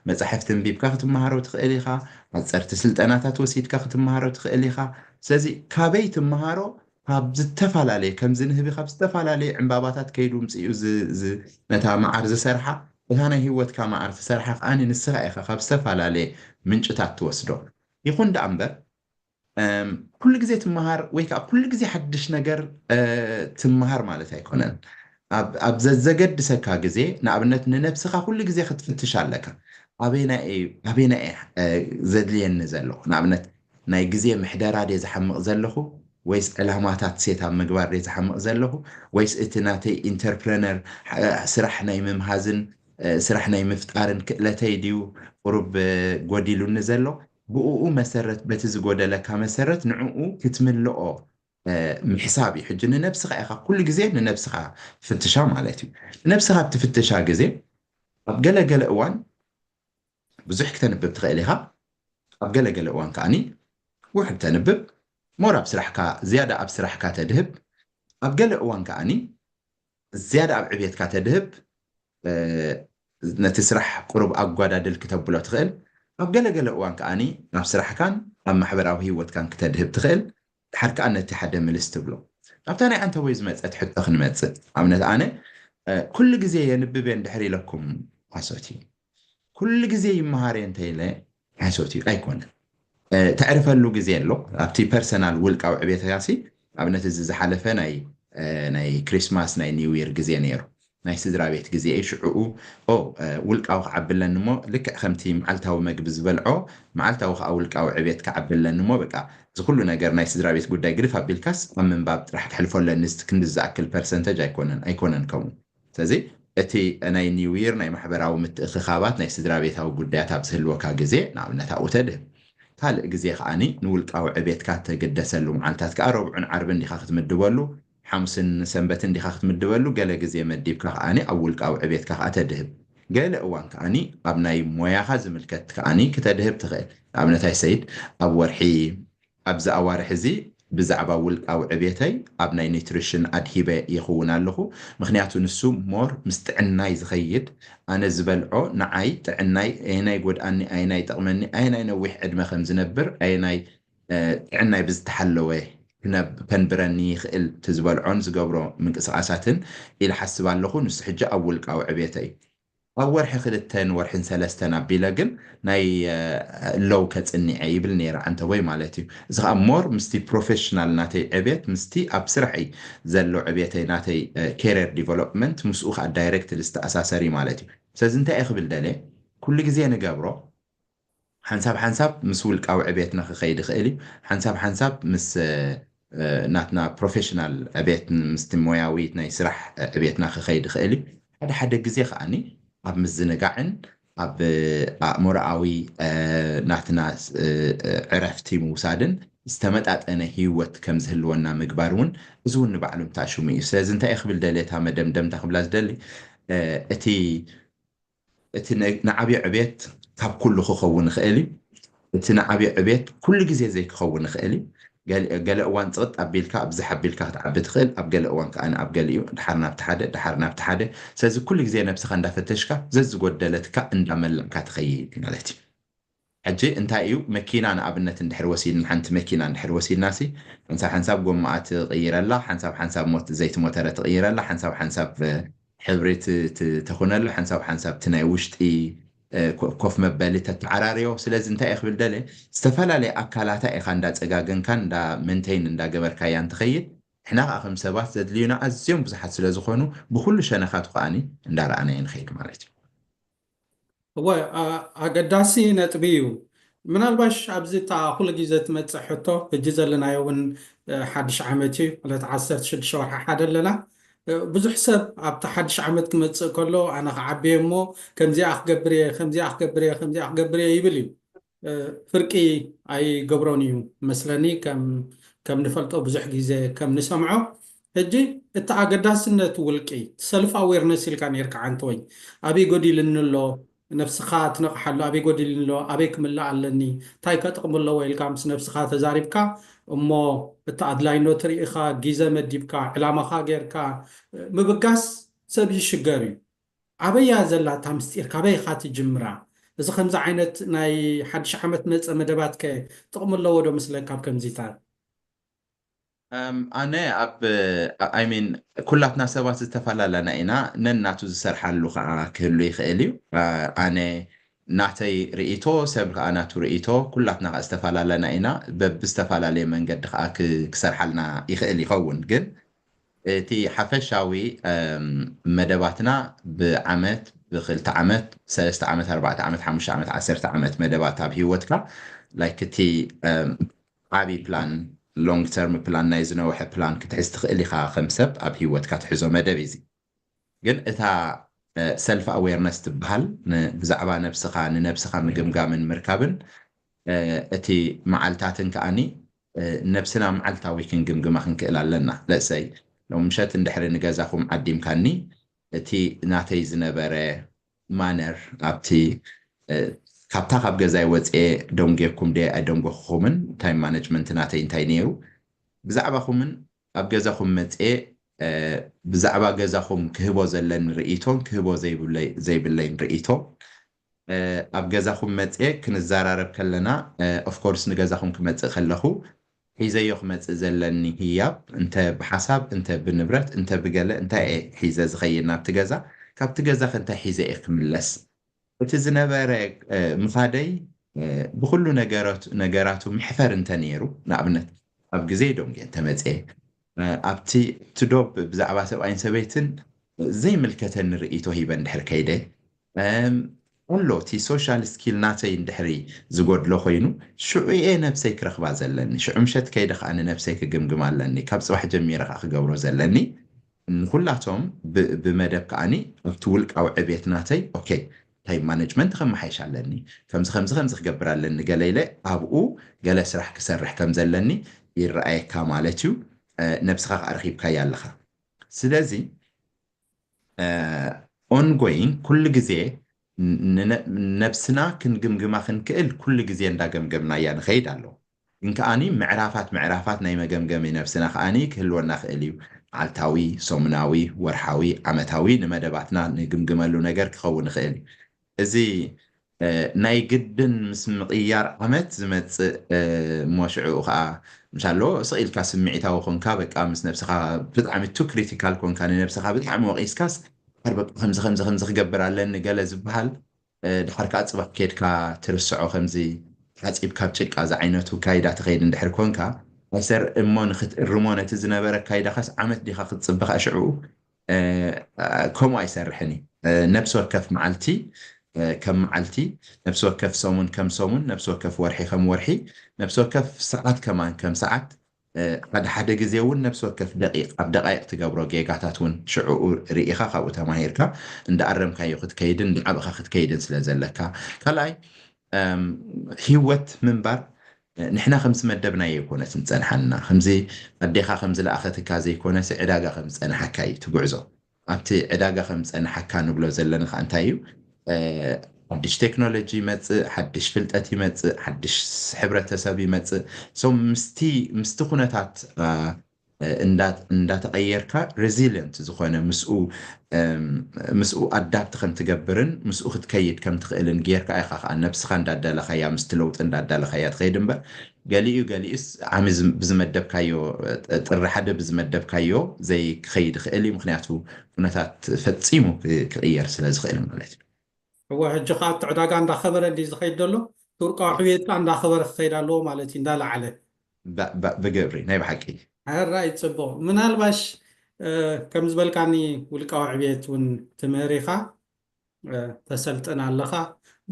መጻሕፍቲ ኣንቢብካ ክትመሃሮ ትኽእል ኢኻ፣ ሓጸርቲ ስልጠናታት ወሲድካ ክትመሃሮ ትኽእል ኢኻ። ስለዚ ካበይ ትመሃሮ? ካብ ዝተፈላለየ ከምዚ ንህቢ ካብ ዝተፈላለየ ዕምባባታት ከይዱ ምጽኡ ነታ መዓር ዝሰርሓ እታ ናይ ህይወትካ መዓር ትሰርሓ ከኣ ንስኻ ኢኻ ካብ ዝተፈላለየ ምንጭታት ትወስዶ። ይኹን ደኣ እምበር ኩሉ ግዜ ትመሃር ወይ ከዓ ኩሉ ግዜ ሓድሽ ነገር ትመሃር ማለት ኣይኮነን። ኣብ ዘዘገድሰካ ግዜ ንኣብነት ንነብስኻ ኩሉ ግዜ ክትፍትሽ ኣለካ። ኣበይና እየ ዘድልየኒ ዘለኹ? ንኣብነት ናይ ግዜ ምሕደራ ድየ ዝሓምቕ ዘለኹ ወይስ ዕላማታት ሴት ኣብ ምግባር ድየ ዝሓምቕ ዘለኹ ወይስ እቲ ናተይ ኢንተርፕረነር ስራሕ ናይ ምምሃዝን ስራሕ ናይ ምፍጣርን ክእለተይ ድዩ ቁሩብ ጎዲሉኒ ዘሎ? ብእኡ መሰረት በቲ ዝጎደለካ መሰረት ንዕኡ ክትምልኦ ምሕሳብ እዩ። ሕጂ ንነብስኻ ኢኻ ኩሉ ግዜ ንነብስኻ ትፍትሻ ማለት እዩ። ንነብስኻ ኣብ ትፍትሻ ግዜ ኣብ ገለ ገለ እዋን ብዙሕ ክተንብብ ትኽእል ኢኻ። ኣብ ገለ ገለ እዋን ከዓኒ ውሑድ ተንብብ። ሞር ኣብ ስራሕካ ዝያዳ ኣብ ስራሕካ ተድህብ፣ ኣብ ገለ እዋን ከዓኒ ዝያዳ ኣብ ዕብየትካ ተድህብ፣ ነቲ ስራሕ ቁሩብ ኣጓዳድል ክተብሎ ትኽእል። ኣብ ገለገለ እዋን ከዓኒ ኣብ ስራሕካን ኣብ ማሕበራዊ ህይወትካን ክተድህብ ትኽእል። ድሓር ከኣ ነቲ ሓደ ምልስ ትብሎ። ኣብታ ናይ ኣንተ ወይ ዝመጸት ሕቶ ክንመጽእ፣ ኣብነት ኣነ ኩሉ ግዜ የንብብ እየ እንድሕር ኢለኩም ሓሶት እዩ። ኩሉ ግዜ ይመሃር እየ እንተ ኢለ ሓሶት እዩ ኣይኮነን። ተዕርፈሉ ግዜ ኣሎ። ኣብቲ ፐርሰናል ውልቃዊ ዕቤትካ ሲ ኣብነት እዚ ዝሓለፈ ናይ ናይ ክሪስማስ ናይ ኒው ይር ግዜ ነይሩ። ናይ ስድራ ቤት ግዜ እዩ። ሽዕኡ ኦ ውልቃዊ ክዓቢ ኣለኒ እሞ ልክዕ ከምቲ መዓልታዊ መግቢ ዝበልዖ መዓልታዊ ከዓ ውልቃዊ ዕቤት ክዓቢ ኣለኒ እሞ በቃ እዚ ኩሉ ነገር ናይ ስድራ ቤት ጉዳይ ግድፍ ኣቢልካስ ኣብ ምንባብ ጥራሕ ክሕልፎ ኣለኒ። እዚ ክንዲ ዝኣክል ፐርሰንተጅ ኣይኮነን ኣይኮነን ከምኡ። ስለዚ እቲ ናይ ኒው ይር ናይ ማሕበራዊ ምትእኽኻባት ናይ ስድራ ቤታዊ ጉዳያት ኣብ ዝህልወካ ግዜ ንኣብነት ኣብኡ ተድህብ። ካልእ ግዜ ከዓኒ ንውልቃዊ ዕቤትካ ተገደሰሉ መዓልታት ከዓ ረብዑን ዓርብን ዲኻ ክትምድበሉ፣ ሓሙስን ሰንበትን ዲኻ ክትምድበሉ፣ ገለ ግዜ መዲብካ ከዓኒ ኣብ ውልቃዊ ዕቤትካ ከዓ ተድህብ። ገለ እዋን ከዓኒ ኣብ ናይ ሞያኻ ዝምልከት ከዓኒ ክተድህብ ትኽእል። ንኣብነት ኣይሰይድ ኣብ ወርሒ ኣብዚ ኣዋርሕ እዚ ብዛዕባ ውልቃዊ ዕቤተይ ኣብ ናይ ኒትሪሽን ኣድሂበ ይኽውን ኣለኹ። ምኽንያቱ ንሱ ሞር ምስ ጥዕናይ ዝኸይድ፣ ኣነ ዝበልዖ ንዓይ ጥዕናይ ኣየናይ ጎድኣኒ፣ ኣየናይ ይጠቕመኒ፣ ኣየናይ ነዊሕ ዕድመ ከም ዝነብር፣ ኣየናይ ጥዕናይ ብዝተሓለወ ከንብረኒ ይኽእል፣ እቲ ዝበልዖን ዝገብሮ ምንቅስቓሳትን ኢለ ሓስብ ኣለኹ። ንሱ ሕጂ ኣብ ውልቃዊ ዕቤተይ ኣብ ወርሒ ክልተን ወርሕን ሰለስተን ኣቢለ ግን ናይ ሎው ከፅኒዐ ይብል ነይረ ዓንተቦይ ማለት እዩ። እዚ ከዓ ሞር ምስቲ ፕሮፌሽናል ናተይ ዕቤት ምስቲ ኣብ ስራሐይ ዘሎ ዕቤተይ ናተይ ኬሪየር ዲቨሎፕመንት ምስኡ ከዓ ዳይሬክት ዝተኣሳሰር እዩ ማለት እዩ። ስለዚ እንታይ እየ ክብል ደልየ ኩሉ ግዜ ንገብሮ ሓንሳብ ሓንሳብ ምስ ውልቃዊ ዕቤትና ክኸይድ ይኽእል እዩ። ሓንሳብ ሓንሳብ ምስ ናትና ፕሮፌሽናል ዕቤት ምስቲ ሞያዊ ናይ ስራሕ ዕቤትና ክኸይድ ይኽእል እዩ። ሓደ ሓደ ግዜ ከዓኒ ኣብ ምዝንጋዕን ኣብ ኣእምሮኣዊ ናትና ዕረፍቲ ምውሳድን ዝተመጣጠነ ህይወት ከም ዝህልወና ምግባር እውን እዚ እውን ንባዕሉ እንታሽሙ እዩ። ስለዚ እንታይ ክብል ደልየ እታ መደምደምታ ክብላ ዝደሊ እቲ እቲ ንዓብዮ ዕቤት ካብ ኩሉ ክኸውን ይኽእል እዩ። እቲ ንዓብዮ ዕቤት ኩሉ ግዜ ዘይክኸውን ይኽእል እዩ። ገለ እዋን ፅቕጥ ኣቢልካ ኣብዝሕ ኣቢልካ ክትዓቢ ትኽእል፣ ኣብ ገለ እዋን ከዓ ኣብ ገሊኡ ድሓር ናብቲ ሓደ ድሓር ናብቲ ሓደ። ስለዚ ኩሉ ግዜ ነብስኻ እንዳፈተሽካ ዘዝጎደለትካ እንዳመላእካ ትኸይድ ማለት እዩ። ሕጂ እንታይ እዩ መኪና ንኣብነት እንድሕር ወሲድና ሓንቲ መኪና እንድሕር ወሲድና ሲ ሓንሳብ ሓንሳብ ጎማኣ ትቕይረላ፣ ሓንሳብ ሓንሳብ ሞት ዘይቲ ሞተረ ትቕይረላ፣ ሓንሳብ ሓንሳብ ሕብሪ ተኹነሉ ሓንሳብ ሓንሳብ እቲ ናይ ውሽጢ ኮፍ መበሊ ተተዓራርዮ። ስለዚ እንታይ እየ ክብል ደለ ዝተፈላለየ ኣካላታ ኢኻ እንዳፀጋገንካ እንዳ መንተይን እንዳገበርካያ እንትኸይድ ንሕና ከዓ ከም ሰባት ዘድልዩና ኣዝዮም ብዙሓት ስለ ዝኾኑ ብኩሉ ሸነኻቱ ከዓኒ እንዳረኣናዮ ንኸይድ ማለት እዩ። እወ ኣገዳሲ ነጥቢ እዩ። ምናልባሽ ኣብዚ እታ ኩሉ ግዜ ትመፅእ ሕቶ ሕጂ ዘለናዮ እውን ሓድሽ ዓመት እዩ ማለት ዓሰርተ ሽዱሽተ ወርሒ ሓደ ኣለና። ብዙሕ ሰብ ኣብቲ ሓድሽ ዓመት ክመፅእ ከሎ ኣነ ክዓብየ እሞ ከምዚኣ ክገብር እየ ከምዚኣ ክገብር እየ ከምዚኣ ክገብር እየ ይብል እዩ። ፍርቂ ኣይገብሮን እዩ መስለኒ ከም ንፈልጦ ብዙሕ ግዜ ከም ንሰምዖ። ሕጂ እቲ ኣገዳስነት ውልቂ ሰልፍ ኣዌርነስ ኢልካ ነርካ ዓንተወይ ኣበይ ጎዲልኒ ኣሎ ነብስኻ ትነቕሓሉ ኣበይ ጎዲልኒ ኣሎ ኣበይ ክምላእ ኣለኒ እንታይ ከጥቕሚ ኣለዎ ኢልካ ምስ ነብስኻ ተዛሪብካ እሞ እቲ ኣድላይነት ርኢኻ ግዘ መዲብካ ዕላማኻ ጌርካ ምብጋስ ሰብ ይሽገር እዩ። ኣበያ ዘላ እታ ምስጢር ካበይ ኢኻ ትጅምራ? እዚ ከምዚ ዓይነት ናይ ሓድሽ ዓመት መጸ መደባት ከ ጥቕሚ ኣለዎ ዶ ምስለ ካብ ከምዚታት? ኣነ ኣብ I mean ኩላትና ሰባት ዝተፈላለና ኢና። ነናቱ ዝሰርሓሉ ከዓ ክህሉ ይኽእል እዩ። ኣነ ናተይ ርእይቶ፣ ሰብ ከዓ ናቱ ርእይቶ፣ ኩላትና ከዓ ዝተፈላለና ኢና። በብዝተፈላለየ መንገዲ ከዓ ክሰርሓልና ይኽእል ይኸውን። ግን እቲ ሓፈሻዊ መደባትና ብዓመት ብክልተ ዓመት ሰለስተ ዓመት ኣርባዕተ ዓመት ሓሙሽተ ዓመት ዓሰርተ ዓመት መደባት ኣብ ህይወትካ ላይክ እቲ ዓብይ ፕላን ሎንግ ተርም ፕላን ናይ ዝነውሐ ፕላን ክትሕዝ ትኽእል ኢኻ። ከም ሰብ ኣብ ህይወትካ ትሕዞ መደብ እዚ ግን እታ ሰልፍ ኣዌርነስ ትበሃል ብዛዕባ ነብስኻ ንነብስኻ ምግምጋምን ምርካብን እቲ መዓልታትን ከዓኒ ነብስና መዓልታዊ ክንግምግማ ክንክእል ኣለና። ለእሰይ ሎም ምሸት እንድሕሪ ንገዛኹም ዓዲምካኒ እቲ ናተይ ዝነበረ ማነር ኣብቲ ካብታ ካብ ገዛይ ወፅኤ ደንጎኩም ደ ኣይደንጎኹምን፣ ታይም ማነጅመንት ናተይ እንታይ ነይሩ፣ ብዛዕባኹምን ኣብ ገዛኹም መፅኤ ብዛዕባ ገዛኹም ክህቦ ዘለኒ ርእይቶን ክህቦ ዘይብለይን ርእይቶ ኣብ ገዛኹም መፅኤ ክንዘራረብ ከለና፣ ኦፍኮርስ ንገዛኹም ክመፅእ ከለኹ ሒዘዮ ክመፅእ ዘለኒ ህያብ፣ እንተ ብሓሳብ፣ እንተ ብንብረት፣ እንተ ብገለ፣ እንታይ እየ ሒዘ ዝኸይድ ናብቲ ገዛ፣ ካብቲ ገዛ ከ እንታይ ሒዘ እየ ክምለስ፣ እቲ ዝነበረ ምኻደይ ብኩሉ ነገራቱ መሕፈር እንተ ነይሩ፣ ንኣብነት ኣብ ግዜ ደንጎ እንተመፅኤ፣ ኣብቲ እቲ ዶብ ብዛዕባ ሰብኣይን ሰበይትን ዘይምልከተኒ ርእይቶ ሂበ እንድሕር ከይደ፣ ኣሎ እቲ ሶሻል ስኪል ናተይ እንድሕሪ ዝጎድሎ ኮይኑ፣ ሽዑ እየ ነብሰይ ክረኽባ ዘለኒ። ሽዑ ምሸት ከይደ ከኣ ንነብሰይ ክግምግም ኣለኒ። ካብ ጽባሕ ጀሚረ ከኣ ክገብሮ ዘለኒ ንኹላቶም ብመደብ ከኣኒ ኣብቲ ውልቃዊ ዕቤት ናተይ፣ ኦኬ፣ ታይም ማነጅመንት ከመሓይሽ ኣለኒ፣ ከምዚ ከምዚ ከምዚ ክገብር ኣለኒ ገለ ኢለ ኣብኡ ገለ ስራሕ ክሰርሕ ከም ዘለኒ ይረኣየካ ማለት እዩ። ነብስኻ ከኣ ረኺብካያ ኣለኻ። ስለዚ ኦንጎይንግ ኩሉ ግዜ ነብስና ክንግምግማ ክንክእል ኩሉ ግዜ እንዳገምገምናያ ንኸይድ ኣሎ። ግን ከኣኒ ምዕራፋት ምዕራፋት ናይ መገምገሚ ነብስና ከኣኒ ክህልወና ክእል እዩ። መዓልታዊ፣ ሰሙናዊ፣ ወርሓዊ፣ ዓመታዊ ንመደባትና ንግምግመሉ ነገር ክኸውን ይኽእል እዩ። እዚ ናይ ግድን ምስ ምቕያር ዓመት ዝመፅእ እሞ ሽዕኡ ከዓ ምሻሎ ስቕ ኢልካ ስምዒታዊ ኮንካ በቃ ምስ ነብስኻ ብጣዕሚ ቱ ክሪቲካል ኮንካ ንነብስኻ ብጣዕሚ ወቒስካስ ድሓር በቃ ከምዚ ከምዚ ከምዚ ክገብር ኣለኒ ገለ ዝበሃል ድሓር ከዓ ፅባሕ ከድካ ትርስዖ ከምዚ ሓፂብ ካብ ጭቃ ዝዓይነቱ ካይዳ ትኸይድ እንድሕር ኮንካ ኣይሰር እሞ ንክትእርሞ ነቲ ዝነበረ ካይዳኻስ ዓመት ዲኻ ክትፅበኻ ሽዕኡ ከምኡ ኣይሰርሕን እዩ። ነብሲ ወከፍ መዓልቲ ከም መዓልቲ፣ ነብሲ ወከፍ ሰሙን ከም ሰሙን፣ ነብሲ ወከፍ ወርሒ ከም ወርሒ፣ ነብሲ ወከፍ ሰዓት ከማን ከም ሰዓት፣ ሓደ ሓደ ግዜ እውን ነብሲ ወከፍ ደቂቕ ኣብ ደቃይቕ ትገብሮ ጌጋታት እውን ሽዕኡ ርኢኻ ካብኡ ተማሂርካ እንዳኣረምካዮ ክትከይድን እንዳዓበኻ ክትከይድን ስለ ዘለካ። ካልኣይ ህይወት ምንባር ንሕና ከም ዝመደብናዮ ኣይኮነትን ዝፀንሓና። ከምዚ ኣዴኻ ከም ዝለኣኸትካ ዘይኮነሲ ዕዳጋ ከም ዝፀንሓካ እዩ እቲ ጉዕዞ። ኣብቲ ዕዳጋ ከም ዝፀንሓካ ንብሎ ዘለና ከዓ እንታይ እዩ? ሓድሽ ቴክኖሎጂ ይመፅእ፣ ሓድሽ ፍልጠት ይመፅእ፣ ሓድሽ ሕብረተሰብ ይመፅእ። ሶ ምስቲ ምስቲ ኩነታት እንዳተቐየርካ ሬዚሊየንት ዝኾነ ምስኡ ምስኡ ኣዳፕት ከም ትገብርን ምስኡ ክትከይድ ከም ትኽእልን ጌርካ ኢኻ ከዓ ነብስኻ እንዳዳለኻያ ምስቲ ለውጢ እንዳዳለኻያ ትኸይድ እምበር ገሊኡ ገሊኡስ ዓሚ ብዝመደብካዮ ጥሪ ሓደ ብዝመደብካዮ ዘይክኸይድ ይኽእል እዩ። ምክንያቱ ኩነታት ፈፂሙ ክቕየር ስለ ዝኽእል ማለት እዩ። እወ ሕጂ ከዓ እቲ ዕዳጋ እንዳኸበረ እንዲ ዝኸይድ ዘሎ እቲ ውልቃዊ ዕብየት ከዓ እንዳኸበረ ክኸይድ ኣለዎ ማለት እዩ እንዳለዓለ ብግብሪ ናይ ብሓቂ ሕራይ ፅቡቕ ምናልባሽ ከም ዝበልካኒ ውልቃዊ ዕብየት እውን ትምህር ኢኻ ተሰልጥን ኣለኻ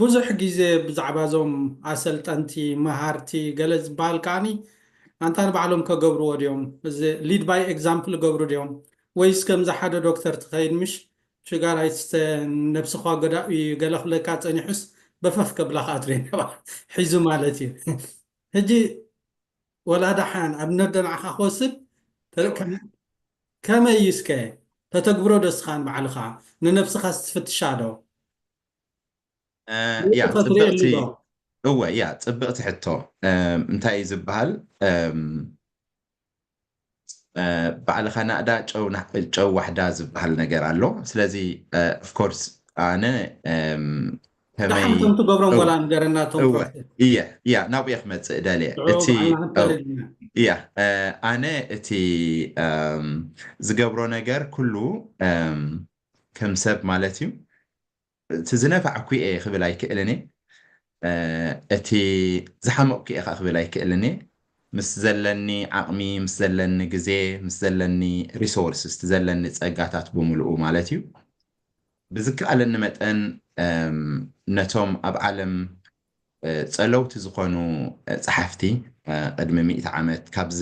ብዙሕ ግዜ ብዛዕባ እዞም ኣሰልጠንቲ መሃርቲ ገለ ዝበሃል ከዓኒ ኣንታ ንባዕሎም ከገብርዎ ድዮም እዚ lead by example ገብሩ ድዮም ወይስ ከምዚ ሓደ ዶክተር ትኸይድ ምሽ ሽጋር ኣይትስተ ነብስኻ ገዳኡ እዩ ገለ ክብለካ ጸኒሑስ በፈፍ ከብላኻ ኣትሬን ሒዙ ማለት እዩ። ሕጂ ወላ ደሓን ኣብነት ዶ ንዓኻ ክወስድ ከመይ እዩ እስከ ተተግብሮ ዶ እስኻ ንባዕልኻ ንነብስኻ ስትፍትሻ ዶ? ያ ጽብቕቲ እወ ያ ጽብቕቲ ሕቶ እንታይ እዩ ዝበሃል ባዕልኻ ናእዳ ጨው ዋሕዳ ዝበሃል ነገር ኣሎ። ስለዚ ኦፍኮርስ ኣነ ከመይ ከምቲ ገብሮም ወላ ንገረናቶም እየ እያ ናብኡ ክመፅእ ደልየ እቲ እያ ኣነ እቲ ዝገብሮ ነገር ኩሉ ከም ሰብ ማለት እዩ እቲ ዝነፋዕኩ እየ ክብል ኣይክእልን እየ እቲ ዝሓመቕኩ እየ ከዓ ክብል ኣይክእልን እየ ምስ ዘለኒ ዓቕሚ ምስ ዘለኒ ግዜ ምስ ዘለኒ ሪሶርስ እቲ ዘለኒ ፀጋታት ብምልኡ ማለት እዩ ብዝከኣለኒ መጠን ነቶም ኣብ ዓለም ፀለውቲ ዝኾኑ ፀሓፍቲ ቅድሚ ሚእቲ ዓመት ኣብዚ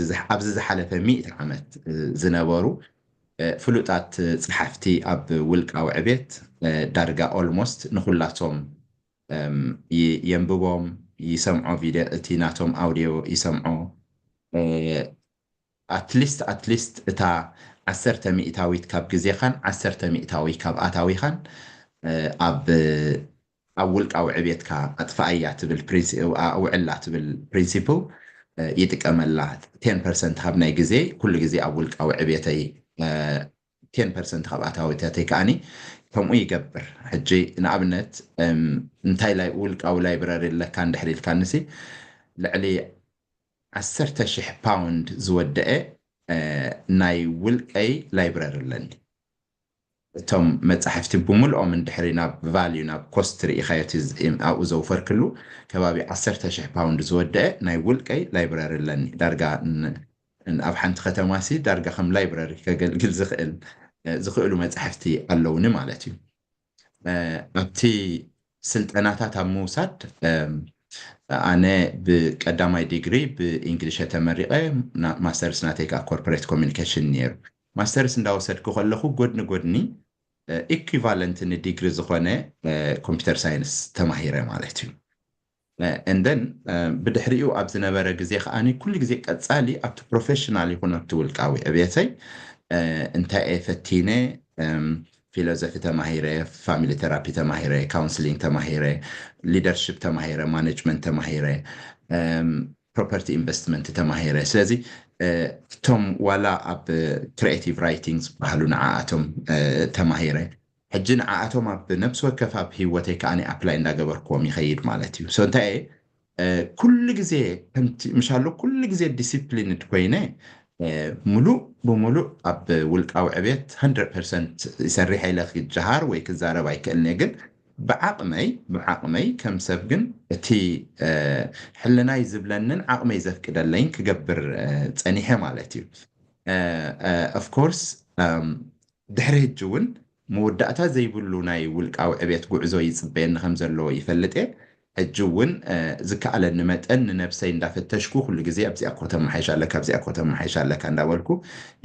ዝሓለፈ ሚእቲ ዓመት ዝነበሩ ፍሉጣት ፀሓፍቲ ኣብ ውልቃዊ ዕቤት ዳርጋ ኦልሞስት ንኩላቶም የንብቦም ይሰምዖ ቪድዮ እቲ ናቶም ኣውድዮ ይሰምዖ ኣትሊስት ኣትሊስት እታ ዓሰርተ ሚእታዊት ካብ ግዜኻን ዓሰርተ ሚእታዊ ካብ ኣታዊኻን ኣብ ኣብ ውልቃዊ ዕቤትካ ኣጥፍኣያ ትብል ኣውዕላ ትብል principle ይጥቀመላ። ten percent ካብ ናይ ግዜ ኩሉ ግዜ ኣብ ውልቃዊ ዕቤተይ ten percent ካብ ኣታዊታተይ ከዓኒ ከምኡ ይገብር። ሕጂ ንኣብነት እንታይ ውልቃዊ library ኣለካ እንድሕር ኢልካንሲ ልዕሊ ዓሰርተ ሽሕ ፓውንድ ዝወደአ ናይ ውልቀይ library ኣለኒ። እቶም መጻሕፍቲ ብምልኦም እንድሕሪ ናብ value ናብ cost ርኢኻዮ ኣብኡ ዘውፈርክሉ ከባቢ ዓሰርተ ሽሕ ፓውንድ ዝወደአ ናይ ውልቀይ library ኣለኒ። ዳርጋ ኣብ ሓንቲ ከተማ ሲ ዳርጋ ከም library ከገልግል ዝኽእል ዝኽእሉ መጻሕፍቲ ኣለውኒ ማለት እዩ። ኣብቲ ስልጠናታት ኣብ ምውሳድ ኣነ ብቀዳማይ ዲግሪ ብእንግሊሽ ተመሪቐ፣ ማስተርስ ናተይ ከዓ corporate communication ነይሩ። ማስተርስ እንዳወሰድኩ ከለኹ ጎድኒ ጎድኒ equivalent ንዲግሪ ዝኾነ computer science ተማሂረ ማለት እዩ። And then ብድሕሪኡ ኣብ ዝነበረ ግዜ ከዓኒ ኩሉ ግዜ ቀጻሊ ኣብቲ professional ይኹን ኣብቲ ውልቃዊ ዕብየተይ እንታይ እየ ፈቲነ፣ philosophy ተማሂረ፣ family therapy ተማሂረ፣ counselling ተማሂረ፣ leadership ተማሂረ፣ management ተማሂረ፣ property investment ተማሂረ። ስለዚ እቶም ዋላ ኣብ creative writing ዝበሃሉ ንዓኣቶም ተማሂረ። ሕጂ ንዓኣቶም ኣብ ነብሲ ወከፍ ኣብ ህይወተይ ከዓኒ apply እንዳገበርክዎም ይኸይድ ማለት እዩ። So እንታይ እየ ኩሉ ግዜ ከምቲ ምሻሎ ኩሉ ግዜ disciplined ኮይነ ሙሉእ ብሙሉእ ኣብ ውልቃዊ ዕብየት hundred percent ይሰርሕ ኢለ ክጀሃር ወይ ክዛረብ ኣይክእልን እየ። ግን ብዓቕመይ ብዓቕመይ ከም ሰብ ግን እቲ ሕልናይ ዝብለንን ዓቕመይ ዘፍቅደለይን ክገብር ፀኒሐ ማለት እዩ። Of course ድሕሪ ሕጂ እውን መወዳእታ ዘይብሉ ናይ ውልቃዊ ዕብየት ጉዕዞ ይፅበየኒ ከም ዘሎ ይፈልጥ እየ። ሕጂ እውን ዝከኣለኒ መጠን ንነብሰይ እንዳፈተሽኩ ኩሉ ግዜ ኣብዚኣ እኮ ተመሓይሽ ኣለካ ኣብዚኣ እኮ ተመሓይሽ ኣለካ እንዳበልኩ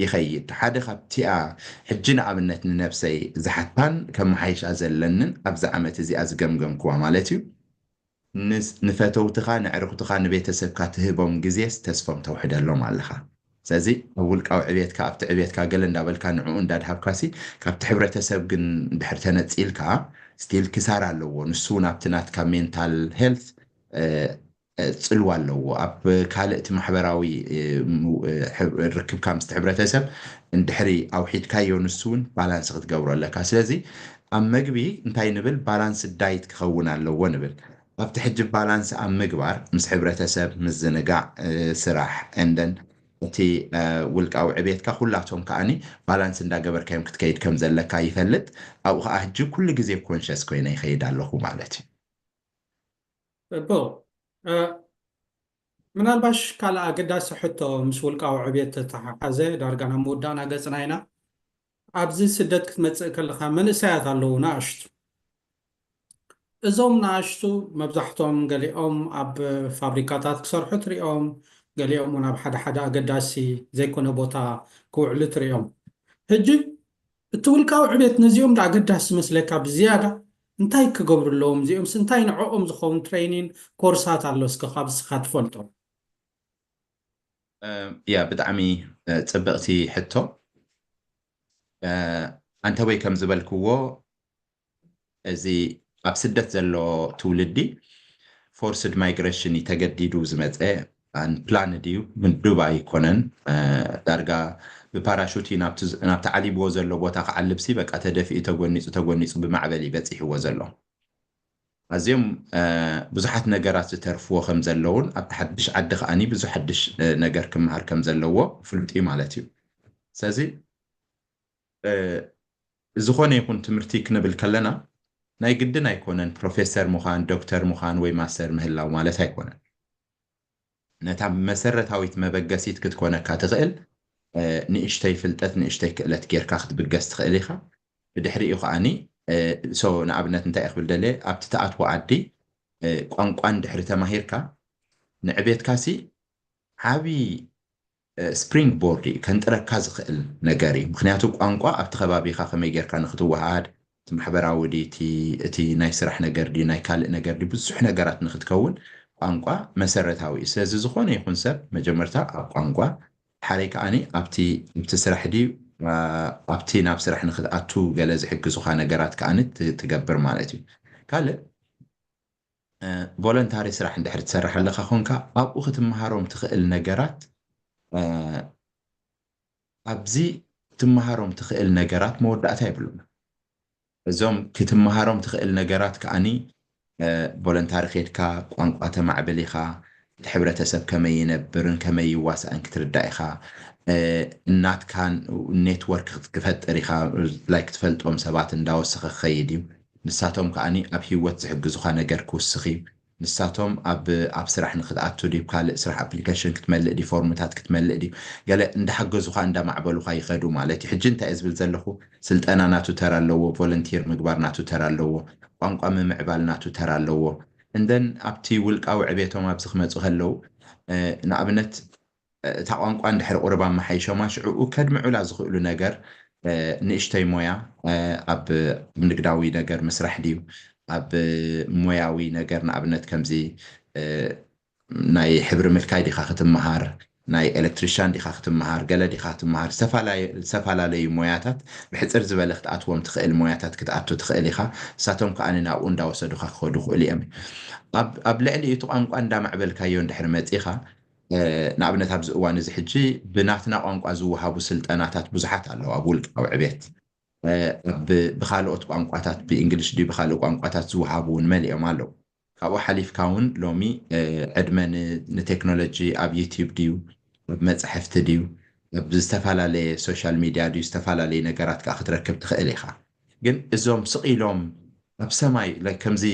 ይኸይድ። ሓደ ካብቲኣ ሕጂ ንኣብነት ንነብሰይ ዝሓታን ከመሓይሻ ዘለንን ኣብዚ ዓመት እዚኣ ዝገምገምክዋ ማለት እዩ ንፈተውትኻ ንዕርኽትኻ ንቤተሰብካ ትህቦም ግዜስ ተስፎም ተውሕደሎም ኣለኻ። ስለዚ ኣብ ውልቃዊ ዕብየትካ ኣብቲ ዕብየትካ ገለ እንዳበልካ ንዕኡ እንዳድሃብካሲ ካብቲ ሕብረተሰብ ግን ድሕር ተነፂልካ ስቲል ክሳራ ኣለዎ። ንሱ እውን ኣብቲ ናትካ ሜንታል ሄልት ፅልዋ ኣለዎ። ኣብ ካልእ እቲ ማሕበራዊ ርክብካ ምስቲ ሕብረተሰብ እንድሕሪ ኣውሒድካዮ ንሱ እውን ባላንስ ክትገብሮ ኣለካ። ስለዚ ኣብ መግቢ እንታይ ንብል ባላንስ ዳይት ክኸውን ኣለዎ ንብል። ኣብቲ ሕጂ ባላንስ ኣብ ምግባር ምስ ሕብረተሰብ ምዝንጋዕ ስራሕ and then እቲ ውልቃዊ ዕቤትካ ኩላቶም ከዓኒ ባላንስ እንዳገበርካዮም ክትከይድ ከም ዘለካ ይፈልጥ። ኣብኡ ከዓ ሕጂ ኩሉ ግዜ ኮንሸስ ኮይነ ይኸይድ ኣለኹ ማለት እዩ። ጽቡቕ። ምናልባሽ ካልእ ኣገዳሲ ሕቶ ምስ ውልቃዊ ዕቤት ተተሓሓዘ ዳርጋ ናብ ምውዳእና ገጽና ኢና። ኣብዚ ስደት ክትመጽእ ከለኻ መንእሰያት ኣለዉ ንኣሽቱ። እዞም ንኣሽቱ መብዛሕቶም ገሊኦም ኣብ ፋብሪካታት ክሰርሑ ትሪኦም፣ ገሊኦም እውን ኣብ ሓደ ሓደ ኣገዳሲ ዘይኮነ ቦታ ክውዕሉ ትሪኦም። ሕጂ እቲ ውልቃዊ ዕቤት ነዚኦም ዶ ኣገዳሲ መስለካ ብዝያዳ? እንታይ ክገብሩ ኣለዎም እዚኦምስ? እንታይ ንዕኦም ዝኸውን ትሬኒን ኮርሳት ኣሎ እስከ ካብ እስኻ ትፈልጦ? ያ ብጣዕሚ ፅብቕቲ ሕቶ። ኣንተወይ ከም ዝበልክዎ እዚ ኣብ ስደት ዘሎ ትውልዲ ፎርስድ ማይግሬሽን እዩ ተገዲዱ ዝመፀ ፕላን ድዩ ምዱብ ኣይኮነን። ዳርጋ ብፓራሹት እዩ ናብቲ ዓሊብዎ ዘሎ ቦታ ክዓልብሲ በቃ ተደፊኡ ተጎኒፁ ተጎኒፁ ብማዕበል እዩ በፂሕዎ ዘሎ። ኣዝዮም ብዙሓት ነገራት ዝተርፍዎ ከም ዘለውን ኣብቲ ሓድሽ ዓዲ ከዓኒ ብዙሕ ሓድሽ ነገር ክመሃር ከም ዘለዎ ፍሉጥ እዩ ማለት እዩ። ስለዚ ዝኾነ ይኹን ትምህርቲ ክንብል ከለና ናይ ግድን ኣይኮነን ፕሮፌሰር ምዃን ዶክተር ምዃን ወይ ማስተር ምህላው ማለት ኣይኮነን። ነታ መሰረታዊት መበገሲት ክትኮነካ ትኽእል ንእሽተይ ፍልጠት ንእሽተይ ክእለት ጌርካ ክትብገስ ትኽእል ኢኻ። ብድሕሪኡ ከዓኒ ንኣብነት እንታይ ክብል ደለ ኣብቲ ትኣትዎ ዓዲ ቋንቋ እንድሕሪ ተማሂርካ ንዕቤትካ ሲ ዓብዪ ስፕሪንግ ቦርድ እዩ ከንጥረካ ዝኽእል ነገር እዩ። ምክንያቱ ቋንቋ ኣብቲ ከባቢካ ከመይ ጌርካ ንክትወሃሃድ እቲ ማሕበራዊ ድዩ እቲ ናይ ስራሕ ነገር ድዩ ናይ ካልእ ነገር ድዩ ብዙሕ ነገራት ንክትከውን ቋንቋ መሰረታዊ እዩ። ስለዚ ዝኾነ ይኹን ሰብ መጀመርታ ኣብ ቋንቋ ሓረይ ከዓኒ ኣብቲ ኣብቲ ስራሕ ድዩ ኣብቲ ናብ ስራሕ ንክትኣቱ ገለ ዝሕግዙካ ነገራት ከዓኒ ትገብር ማለት እዩ። ካልእ ቮለንታሪ ስራሕ እንድሕር ትሰርሕ ኣለካ ኮንካ ኣብኡ ክትመሃሮም ትኽእል ነገራት ኣብዚ ክትመሃሮም ትኽእል ነገራት መወዳእታ የብሉን። እዞም ክትመሃሮም ትኽእል ነገራት ከዓኒ ቮለንታሪ ኬድካ ቋንቋ ተማዕብል ኢኻ፣ እቲ ሕብረተሰብ ከመይ ይነብርን ከመይ ይዋሳእን ክትርዳእ ኢኻ። እናትካ ኔትወርክ ክፈጥር ኢኻ። ላይ ክትፈልጦም ሰባት እንዳወሰኸ ክኸይድ እዩ። ንሳቶም ከዓኒ ኣብ ህይወት ዝሕግዙኻ ነገር ክውስኽ እዩ። ንሳቶም ኣብ ኣብ ስራሕ ንክትኣቱ ድዩ፣ ካልእ ስራሕ ኣፕሊኬሽን ክትመልእ ድዩ፣ ፎርምታት ክትመልእ ድዩ፣ ገለ እንዳሓገዙኻ እንዳማዕበሉኻ ይኸዱ ማለት እዩ። ሕጂ እንታይ እየ ዝብል ዘለኹ፣ ስልጠና ናቱ ተራ ኣለዎ፣ ቮለንቲር ምግባር ናቱ ተራ ኣለዎ፣ ቋንቋ ምምዕባል ናቱ ተራ ኣለዎ። እንደን ኣብቲ ውልቃዊ ዕቤቶም ኣብዚ ክመፁ ከለዉ ንኣብነት እታ ቋንቋ እንድሕር ቁርብ ኣመሓይሾማ ሽዕኡ ከድምዑላ ዝኽእሉ ነገር ንእሽተይ ሞያ ኣብ ንግዳዊ ነገር ምስራሕ ድዩ፣ ኣብ ሞያዊ ነገር ንኣብነት ከምዚ ናይ ሕብሪ ምልካይ ዲኻ ክትመሃር፣ ናይ ኤሌክትሪሻን ዲኻ ክትመሃር፣ ገለ ዲኻ ክትመሃር፣ ዝተፈላለዩ ሞያታት ብሕፅር ዝበለ ክትኣትዎም ትኽእል ሞያታት ክትኣቱ ትኽእል ኢኻ። ንሳቶም ከዓ ናብኡ እንዳወሰዱኻ ክኸዱ ይኽእሉ እዮም። ኣብ ልዕሊ እቲ ቋንቋ እንዳማዕበልካዮ እንድሕር መፂኻ ንኣብነት ኣብዚ እዋን እዚ ሕጂ ብናትና ቋንቋ ዝወሃቡ ስልጠናታት ብዙሓት ኣለዉ ኣብ ውልቃዊ ዕቤት። ብካልኦት ቋንቋታት ብእንግሊሽ ድዩ ብካልእ ቋንቋታት ዝወሃቡ እውን መሊኦም ኣለዉ። ካብኡ ሓሊፍካ እውን ሎሚ ዕድመ ንቴክኖሎጂ ኣብ ዩቲዩብ ድዩ ኣብ መፅሕፍቲ ድዩ ኣብ ዝተፈላለየ ሶሻል ሚድያ ድዩ ዝተፈላለየ ነገራት ከዓ ክትረክብ ትኽእል ኢኻ። ግን እዞም ስቕ ኢሎም ኣብ ሰማይ ከምዚ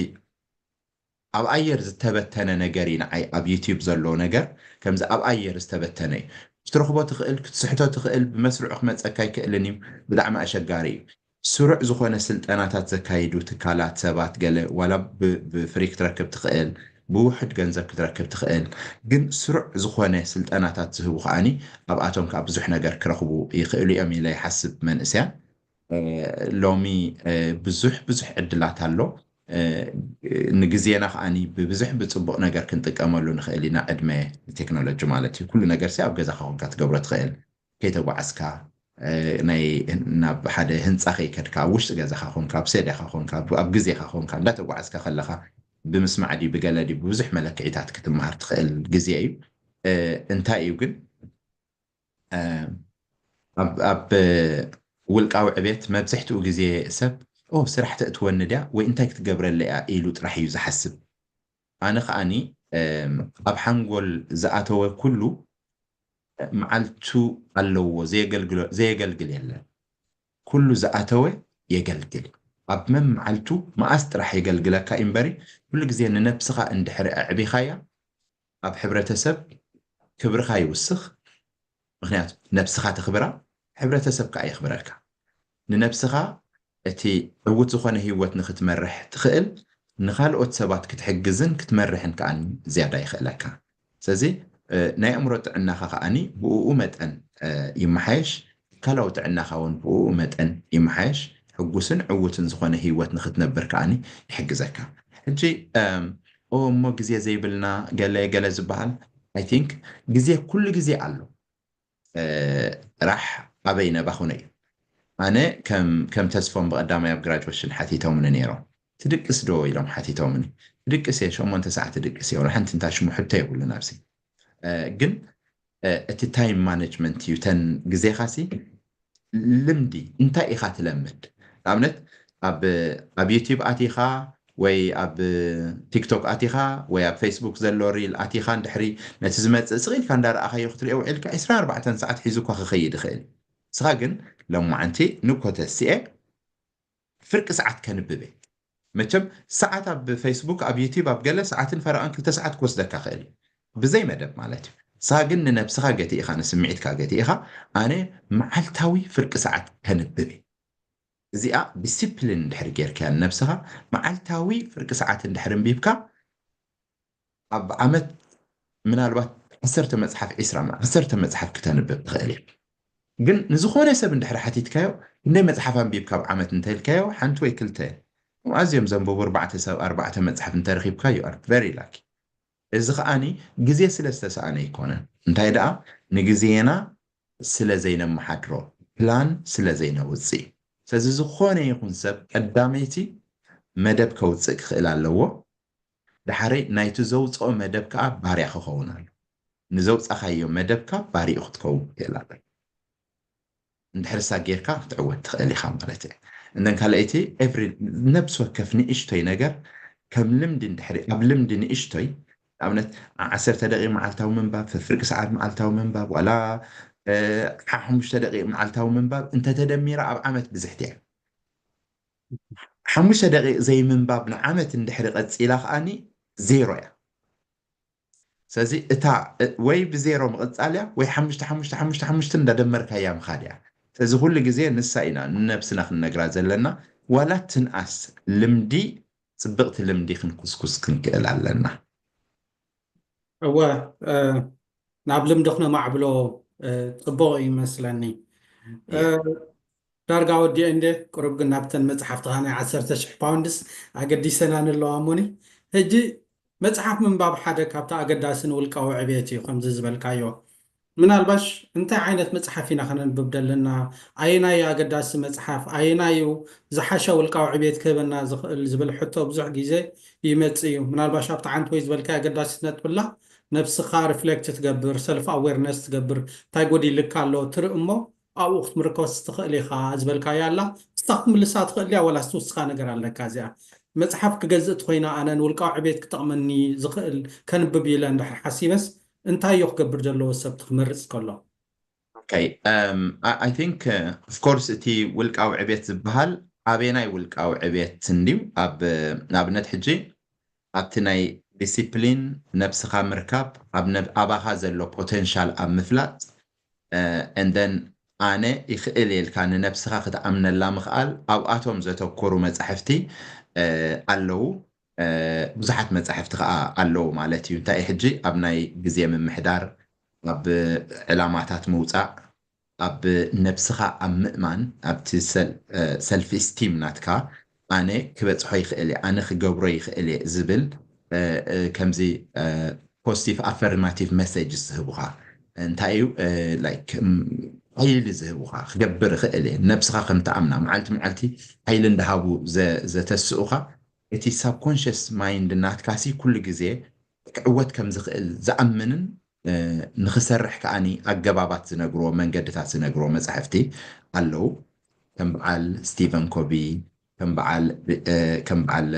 ኣብ ኣየር ዝተበተነ ነገር እዩ ንዓይ ኣብ ዩቲዩብ ዘሎ ነገር ከምዚ ኣብ ኣየር ዝተበተነ እዩ። ክትረኽቦ ትኽእል ክትስሕቶ ትኽእል ብመስርዑ ክመፀካ ኣይክእልን እዩ። ብጣዕሚ ኣሸጋሪ እዩ። ስሩዕ ዝኾነ ስልጠናታት ዘካይዱ ትካላት ሰባት ገለ ዋላ ብፍሪ ክትረክብ ትኽእል ብውሑድ ገንዘብ ክትረክብ ትኽእል ግን ስሩዕ ዝኾነ ስልጠናታት ዝህቡ ከዓኒ ኣብኣቶም ከዓ ብዙሕ ነገር ክረኽቡ ይኽእሉ እዮም ኢለ ይሓስብ መንእሰያን ሎሚ ብዙሕ ብዙሕ ዕድላት ኣሎ። ንግዜና ከዓኒ ብብዙሕ ብፅቡቕ ነገር ክንጥቀመሉ ንኽእል ኢና። ዕድመ ቴክኖሎጂ ማለት እዩ። ኩሉ ነገር ሲ ኣብ ገዛኻ ኮንካ ትገብሮ ትኽእል። ከይተጓዓዝካ ናይ ናብ ሓደ ህንፃ ከይከድካ ኣብ ውሽጢ ገዛኻ ኮንካ ኣብ ሰድያኻ ኮንካ ኣብ ግዜኻ ኮንካ እንዳተጓዓዝካ ከለኻ ብምስማዕ ድዩ ብገለ ድዩ ብብዙሕ መለክዒታት ክትመሃር ትኽእል ግዜ እዩ። እንታይ እዩ ግን ኣብ ውልቃዊ ዕቤት መብዝሕትኡ ግዜ ሰብ ኦ ስራሕ ተእትወኒ ድያ ወይ እንታይ ክትገብረለ እያ ኢሉ ጥራሕ እዩ ዝሓስብ። ኣነ ከዓኒ ኣብ ሓንጎል ዝኣተወ ኩሉ መዓልቱ ኣለዎ፣ ዘየገልግል የለን። ኩሉ ዝኣተወ የገልግል። ኣብ መመዓልቱ መኣስ ጥራሕ የገልግለካ እዩ እምበሪ ኩሉ ግዜ ንነብስኻ እንድሕሪ ኣዕቢኻያ ኣብ ሕብረተሰብ ክብርኻ ይውስኽ። ምክንያቱ ነብስኻ ተኽብራ ሕብረተሰብ ከዓ የኽብረካ። ንነብስኻ እቲ ዕዉት ዝኾነ ህይወት ንክትመርሕ ትኽእል ንካልኦት ሰባት ክትሕግዝን ክትመርሕን ከዓ ዝያዳ ይኽእለካ። ስለዚ ናይ ኣእምሮ ጥዕናኻ ከዓኒ ብኡ መጠን ይመሓየሽ፣ ኣካላዊ ጥዕናኻ እውን ብኡ መጠን ይመሓየሽ። ሕጉስን ዕዉትን ዝኾነ ህይወት ንክትነብር ከዓኒ ይሕግዘካ። ሕጂ እሞ ግዜ ዘይብልና ገለ ገለ ዝበሃል I think ግዜ ኩሉ ግዜ ኣሎ። ጥራሕ ኣበይ ነባኹነ እዩ። ኣነ ከም ተስፎም ብቐዳማይ ኣብ ግራጅወሽን ሓቲቶምኒ ነይሮም። ትድቅስ ዶ ኢሎም ሓቲቶምኒ። ትድቅስ እየ ሸሞንተ ሰዓት ትድቅስ እየ ሓንቲ እንታ ሽሙ ሕቶ የብሉን ኣብዚ ግን እቲ ታይም ማኔጅመንት እዩ ተን ግዜኻ ሲ ልምዲ እንታይ ኢኻ ትለምድ ንኣብነት ኣብ ዩቲብ ኣቲኻ ወይ ኣብ ቲክቶክ ኣቲኻ ወይ ኣብ ፌስቡክ ዘሎ ሪል ኣቲኻ እንድሕሪ ነቲ ዝመፅእ ስቕ ኢልካ እንዳረኣኻዮ ክትሪኦ ውዒልካ ዕስራን ኣርባዕተን ሰዓት ሒዙኳ ክኸይድ ይኽእል ንስኻ ግን ለማዓንቲ ንኮተሲኤ ፍርቂ ሰዓት ከንብብ እየ መቸም ሰዓት ኣብ ፌስቡክ ኣብ ዩቲብ ኣብ ገለ ሰዓትን ፈረቓን ክልተ ሰዓት ክወስደካ ክእል እዩ ብዘይ መደብ ማለት እዩ ንስኻ ግን ንነብስኻ ገቲእኻ ንስምዒትካ ገቲእኻ ኣነ መዓልታዊ ፍርቂ ሰዓት ከንብብ እየ እዚኣ ዲሲፕሊን እንድሕር ጌርካያ ንነብስኻ መዓልታዊ ፍርቂ ሰዓት እንድሕር እንቢብካ ኣብ ዓመት ምናልባት ዓሰርተ መፅሓፍ ዒስራ ዓሰርተ መፅሓፍ ክተንብብ ትኽእል እየ ግን ንዝኾነ ሰብ እንድሕር ሓቲትካዮ ክንደይ መፅሓፍ ኣንቢብካ ኣብ ዓመት እንተልካዮ ሓንቲ ወይ ክልተ ኣዝዮም ዘንበቡ ኣርባዕተ ሰብ ኣርባዕተ መፅሓፍ እንተረኺብካ you are very lucky እዚ ከዓኒ ግዜ ስለ ዝተሰኣነ ኣይኮነን እንታይ ደኣ ንግዜና ስለ ዘይነመሓድሮ ፕላን ስለ ዘይነውፅእ ስለዚ ዝኾነ ይኹን ሰብ ቀዳመይቲ መደብ ከውፅእ ክኽእል ኣለዎ ድሓረይ ናይቲ ዘውፅኦ መደብ ከዓ ባርያ ክኸውን ኣሎ። ንዘውፃኻዮ መደብካ ባሪኡ ክትከውን ትኽእል ኣለ። እንድሕር ሳ ጌርካ ክትዕወት ትኽእል ኢኻ ማለት እዩ። እንደን ካልኣይቲ ኤቭሪ ነብሲ ወከፍ ንእሽቶይ ነገር ከም ልምዲ እንድሕሪ ኣብ ልምዲ ንእሽቶይ ንኣብነት ዓሰርተ ደቂቕ መዓልታዊ ምንባብ፣ ፍፍርቂ ሰዓት መዓልታዊ ምንባብ፣ ዋላ ሓሙሽተ ደቂቕ መዓልታዊ ምንባብ እንተተደሚራ ኣብ ዓመት ብዝሕቲ እያ። ሓሙሽተ ደቂቕ ዘይምንባብ ንዓመት እንድሕሪ ቀፂላ ከዓኒ ዜሮ እያ። ስለዚ እታ ወይ ብዜሮ ምቕፃል እያ ወይ ሓሙሽተ ሓሙሽተ ሓሙሽተ ሓሙሽተ እንዳደመርካያ ምኻድ እያ። ስለዚ ኩሉ ግዜ ንሳ ኢና ንነብስና ክንነግራ ዘለና። ዋላ ትንኣስ ልምዲ፣ ፅብቕቲ ልምዲ ክንኩስኩስ ክንክእል ኣለና። እወ፣ ናብ ልምዲ ክነማዕብሎ ፅቡቕ ይመስለኒ። ዳርጋ ወዲአ እንደ ቅሩብ ግን ናብተን መፅሓፍትኻ ናይ ዓሰርተ ሽሕ ፓውንድስ ኣገዲሰና ንለዋ እሞኒ። ሕጂ መፅሓፍ ምንባብ ሓደ ካብቲ ኣገዳሲ ንውልቃዊ ዕቤት እዩ። ከምዚ ዝበልካዮ ምናልባሽ እንታይ ዓይነት መፅሓፍ ኢና ከነንብብ ደለና? ኣየናይ ኣገዳሲ መፅሓፍ፣ ኣየናይ እዩ ዝሓሸ ውልቃዊ ዕቤት ክህበና ዝኽእል ዝብል ሕቶ ብዙሕ ግዜ ይመፅእ እዩ። ምናልባሽ ኣብቲ ዓንት ወይ ዝበልካ ኣገዳሲ ነጥብላ ነብስኻ ሪፍሌክት ትገብር፣ ሰልፍ ኣዌርነስ ትገብር፣ እንታይ ጎዲልካ ኣሎ ትርኢ እሞ ኣብኡ ክትምርኮስ ትኽእል ኢኻ ዝበልካያ ኣላ። ንስኻ ክትምልሳ ትኽእል ድያ ወላስ ትውስኻ ነገር ኣለካ? እዚኣ መፅሓፍ ክገዝእ ትኮይና ኣነ ንውልቃዊ ዕቤት ክጠቕመኒ ዝኽእል ከንብብ ኢለ እንድሕር ሓሲበስ እንታይ እዮ ክገብር ዘለዎ ሰብ ትክመርፅ ከሎ? Okay, um, I, I think uh, of course እቲ ውልቃዊ ዕቤት ዝበሃል ኣበየናይ ውልቃዊ ዕቤት እንድዩ? ኣብ ንኣብነት ሕጂ ኣብቲ ናይ ዲሲፕሊን ነብስኻ ምርካብ፣ ኣብ ነብ- ኣባኻ ዘሎ ፖቴንሻል ኣብ ምፍላጥ፣ and then ኣነ ይኽእል ኢልካ ንነብስኻ ክትኣምነላ ምኽኣል፣ ኣብኣቶም ዘተኮሩ መጻሕፍቲ ኣለዉ። ብዙሓት መጻሕፍቲ ከዓ ኣለዉ ማለት እዩ። እንታይ ሕጂ ኣብ ናይ ግዜ ምምሕዳር፣ ኣብ ዕላማታት ምውፃእ፣ ኣብ ነብስኻ ኣብ ምእማን፣ ኣብቲ ሰልፍ ስቲም ናትካ፣ ኣነ ክበፅሖ ይኽእል እየ፣ ኣነ ክገብሮ ይኽእል እየ ዝብል ከምዚ ፖዚቲቭ ኣፈርማቲቭ መሴጅ ዝህቡኻ፣ እንታይ እዩ ሓይሊ ዝህቡኻ፣ ክገብር ይኽእል እየ፣ ነብስኻ ከም ትኣምና፣ መዓልቲ መዓልቲ ሓይሊ እንዳሃቡ ዘተስኡኻ፣ እቲ ሳብኮንሽስ ማይንድ ናትካሲ ኩሉ ግዜ ክዕወት ከም ዝኽእል ዝኣምንን ንኽሰርሕ ከዓኒ ኣገባባት ዝነግርዎ፣ መንገድታት ዝነግርዎ መጻሕፍቲ ኣለዉ። ከም በዓል ስቲቨን ኮቪ፣ ከም በዓል ከም በዓል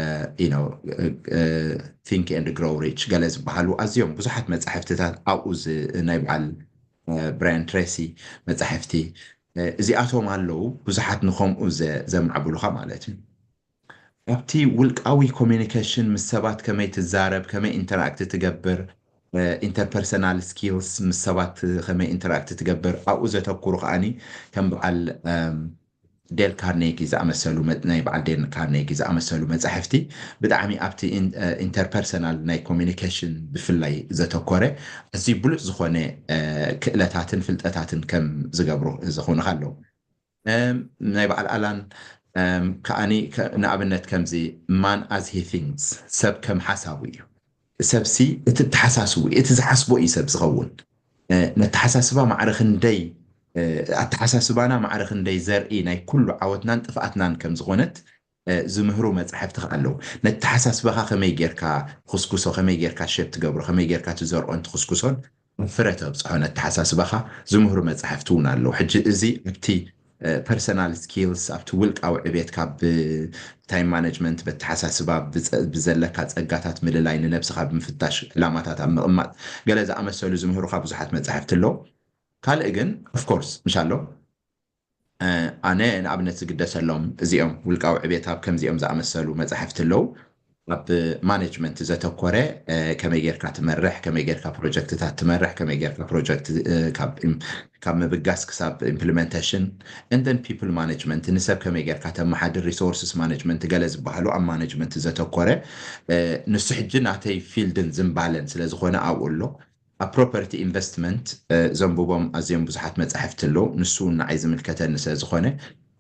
ቲንክ ኤንድ ግሮው ሪች ገለ ዝበሃሉ ኣዝዮም ብዙሓት መጻሕፍትታት ኣብኡ ናይ በዓል ብራያን ትሬሲ መጻሕፍቲ እዚኣቶም ኣለዉ። ብዙሓት ንኸምኡ ዘማዕብሉኻ ማለት እዩ። ኣብቲ ውልቃዊ ኮሚኒኬሽን ምስ ሰባት ከመይ ትዛረብ፣ ከመይ ኢንተራክት ትገብር፣ ኢንተርፐርሰናል ስኪልስ ምስ ሰባት ከመይ ኢንተራክት ትገብር፣ ኣብኡ ዘተኩሩ ከዓኒ ከም በዓል ዴል ካርኔጊ ዝኣመሰሉ ናይ በዓል ዴል ካርኔጊ ዝኣመሰሉ መጻሕፍቲ ብጣዕሚ ኣብቲ ኢንተርፐርሰናል ናይ ኮሚኒኬሽን ብፍላይ ዘተኮረ ኣዝዩ ብሉፅ ዝኾነ ክእለታትን ፍልጠታትን ከም ዝገብሩ ዝኾኑኻ ኣለዉ። ናይ በዓል ኣላን ከዓኒ ንኣብነት ከምዚ ማን ኣዝ ሂ ቲንክስ፣ ሰብ ከም ሓሳቡ እዩ። ሰብሲ እቲ ተሓሳስቡ እቲ ዝሓስቦ እዩ ሰብ ዝኸውን። ነተሓሳስባ ማዕረ ክንደይ ኣተሓሳስባና ማዕረ ክንደይ ዘርኢ ናይ ኩሉ ዓወትናን ጥፍኣትናን ከም ዝኾነት ዝምህሩ መፅሓፍቲ ከዓ ኣለዉ። ነተሓሳስባኻ ከመይ ጌርካ ትኽስኩሶ፣ ከመይ ጌርካ ሸፕ ትገብሮ፣ ከመይ ጌርካ ትዘርኦን ትኽስኩሶን ፍረ ተብፅሖ ነተሓሳስባኻ ዝምህሩ መፅሓፍቲ እውን ኣለዉ። ሕጂ እዚ ኣብቲ ፐርሰናል ስኪልስ ኣብቲ ውልቃዊ ዕቤት ካብ ታይም ማነጅመንት በተሓሳስባ ብዘለካ ፀጋታት ምልላይ ንነብስኻ ብምፍታሽ ዕላማታት ኣብ ምቕማጥ ገለ ዝኣመሰሉ ዝምህሩካ ብዙሓት መፃሕፍቲ ኣለዉ። ካልእ ግን ኦፍኮርስ ምሽ ኣሎ ኣነ ንኣብነት ዝግደሰሎም እዚኦም ውልቃዊ ዕቤት ኣብ ከምዚኦም ዝኣመሰሉ መፃሕፍቲ ኣለዉ። ኣብ ማኔጅመንት ዘተኮረ ከመይ ጌርካ ትመርሕ፣ ከመይ ጌርካ ፕሮጀክትታት ትመርሕ፣ ከመይ ጌርካ ፕሮጀክት ካብ ምብጋስ ክሳብ ኢምፕሊመንቴሽን and then people management ንሰብ ከመይ ጌርካ ተመሓድር፣ ሪሶርስስ ማኔጅመንት ገለ ዝበሃሉ ኣብ ማኔጅመንት ዘተኮረ ንሱ ሕጂ ናተይ ፊልድን ዝምባለን ስለ ዝኾነ ኣብኡ ኣሎ። ኣብ ፕሮፐርቲ ኢንቨስትመንት ዘንብቦም ኣዝዮም ብዙሓት መጻሕፍቲ ኣለዉ። ንሱ እውን ንዓይ ዝምልከተኒ ስለ ዝኾነ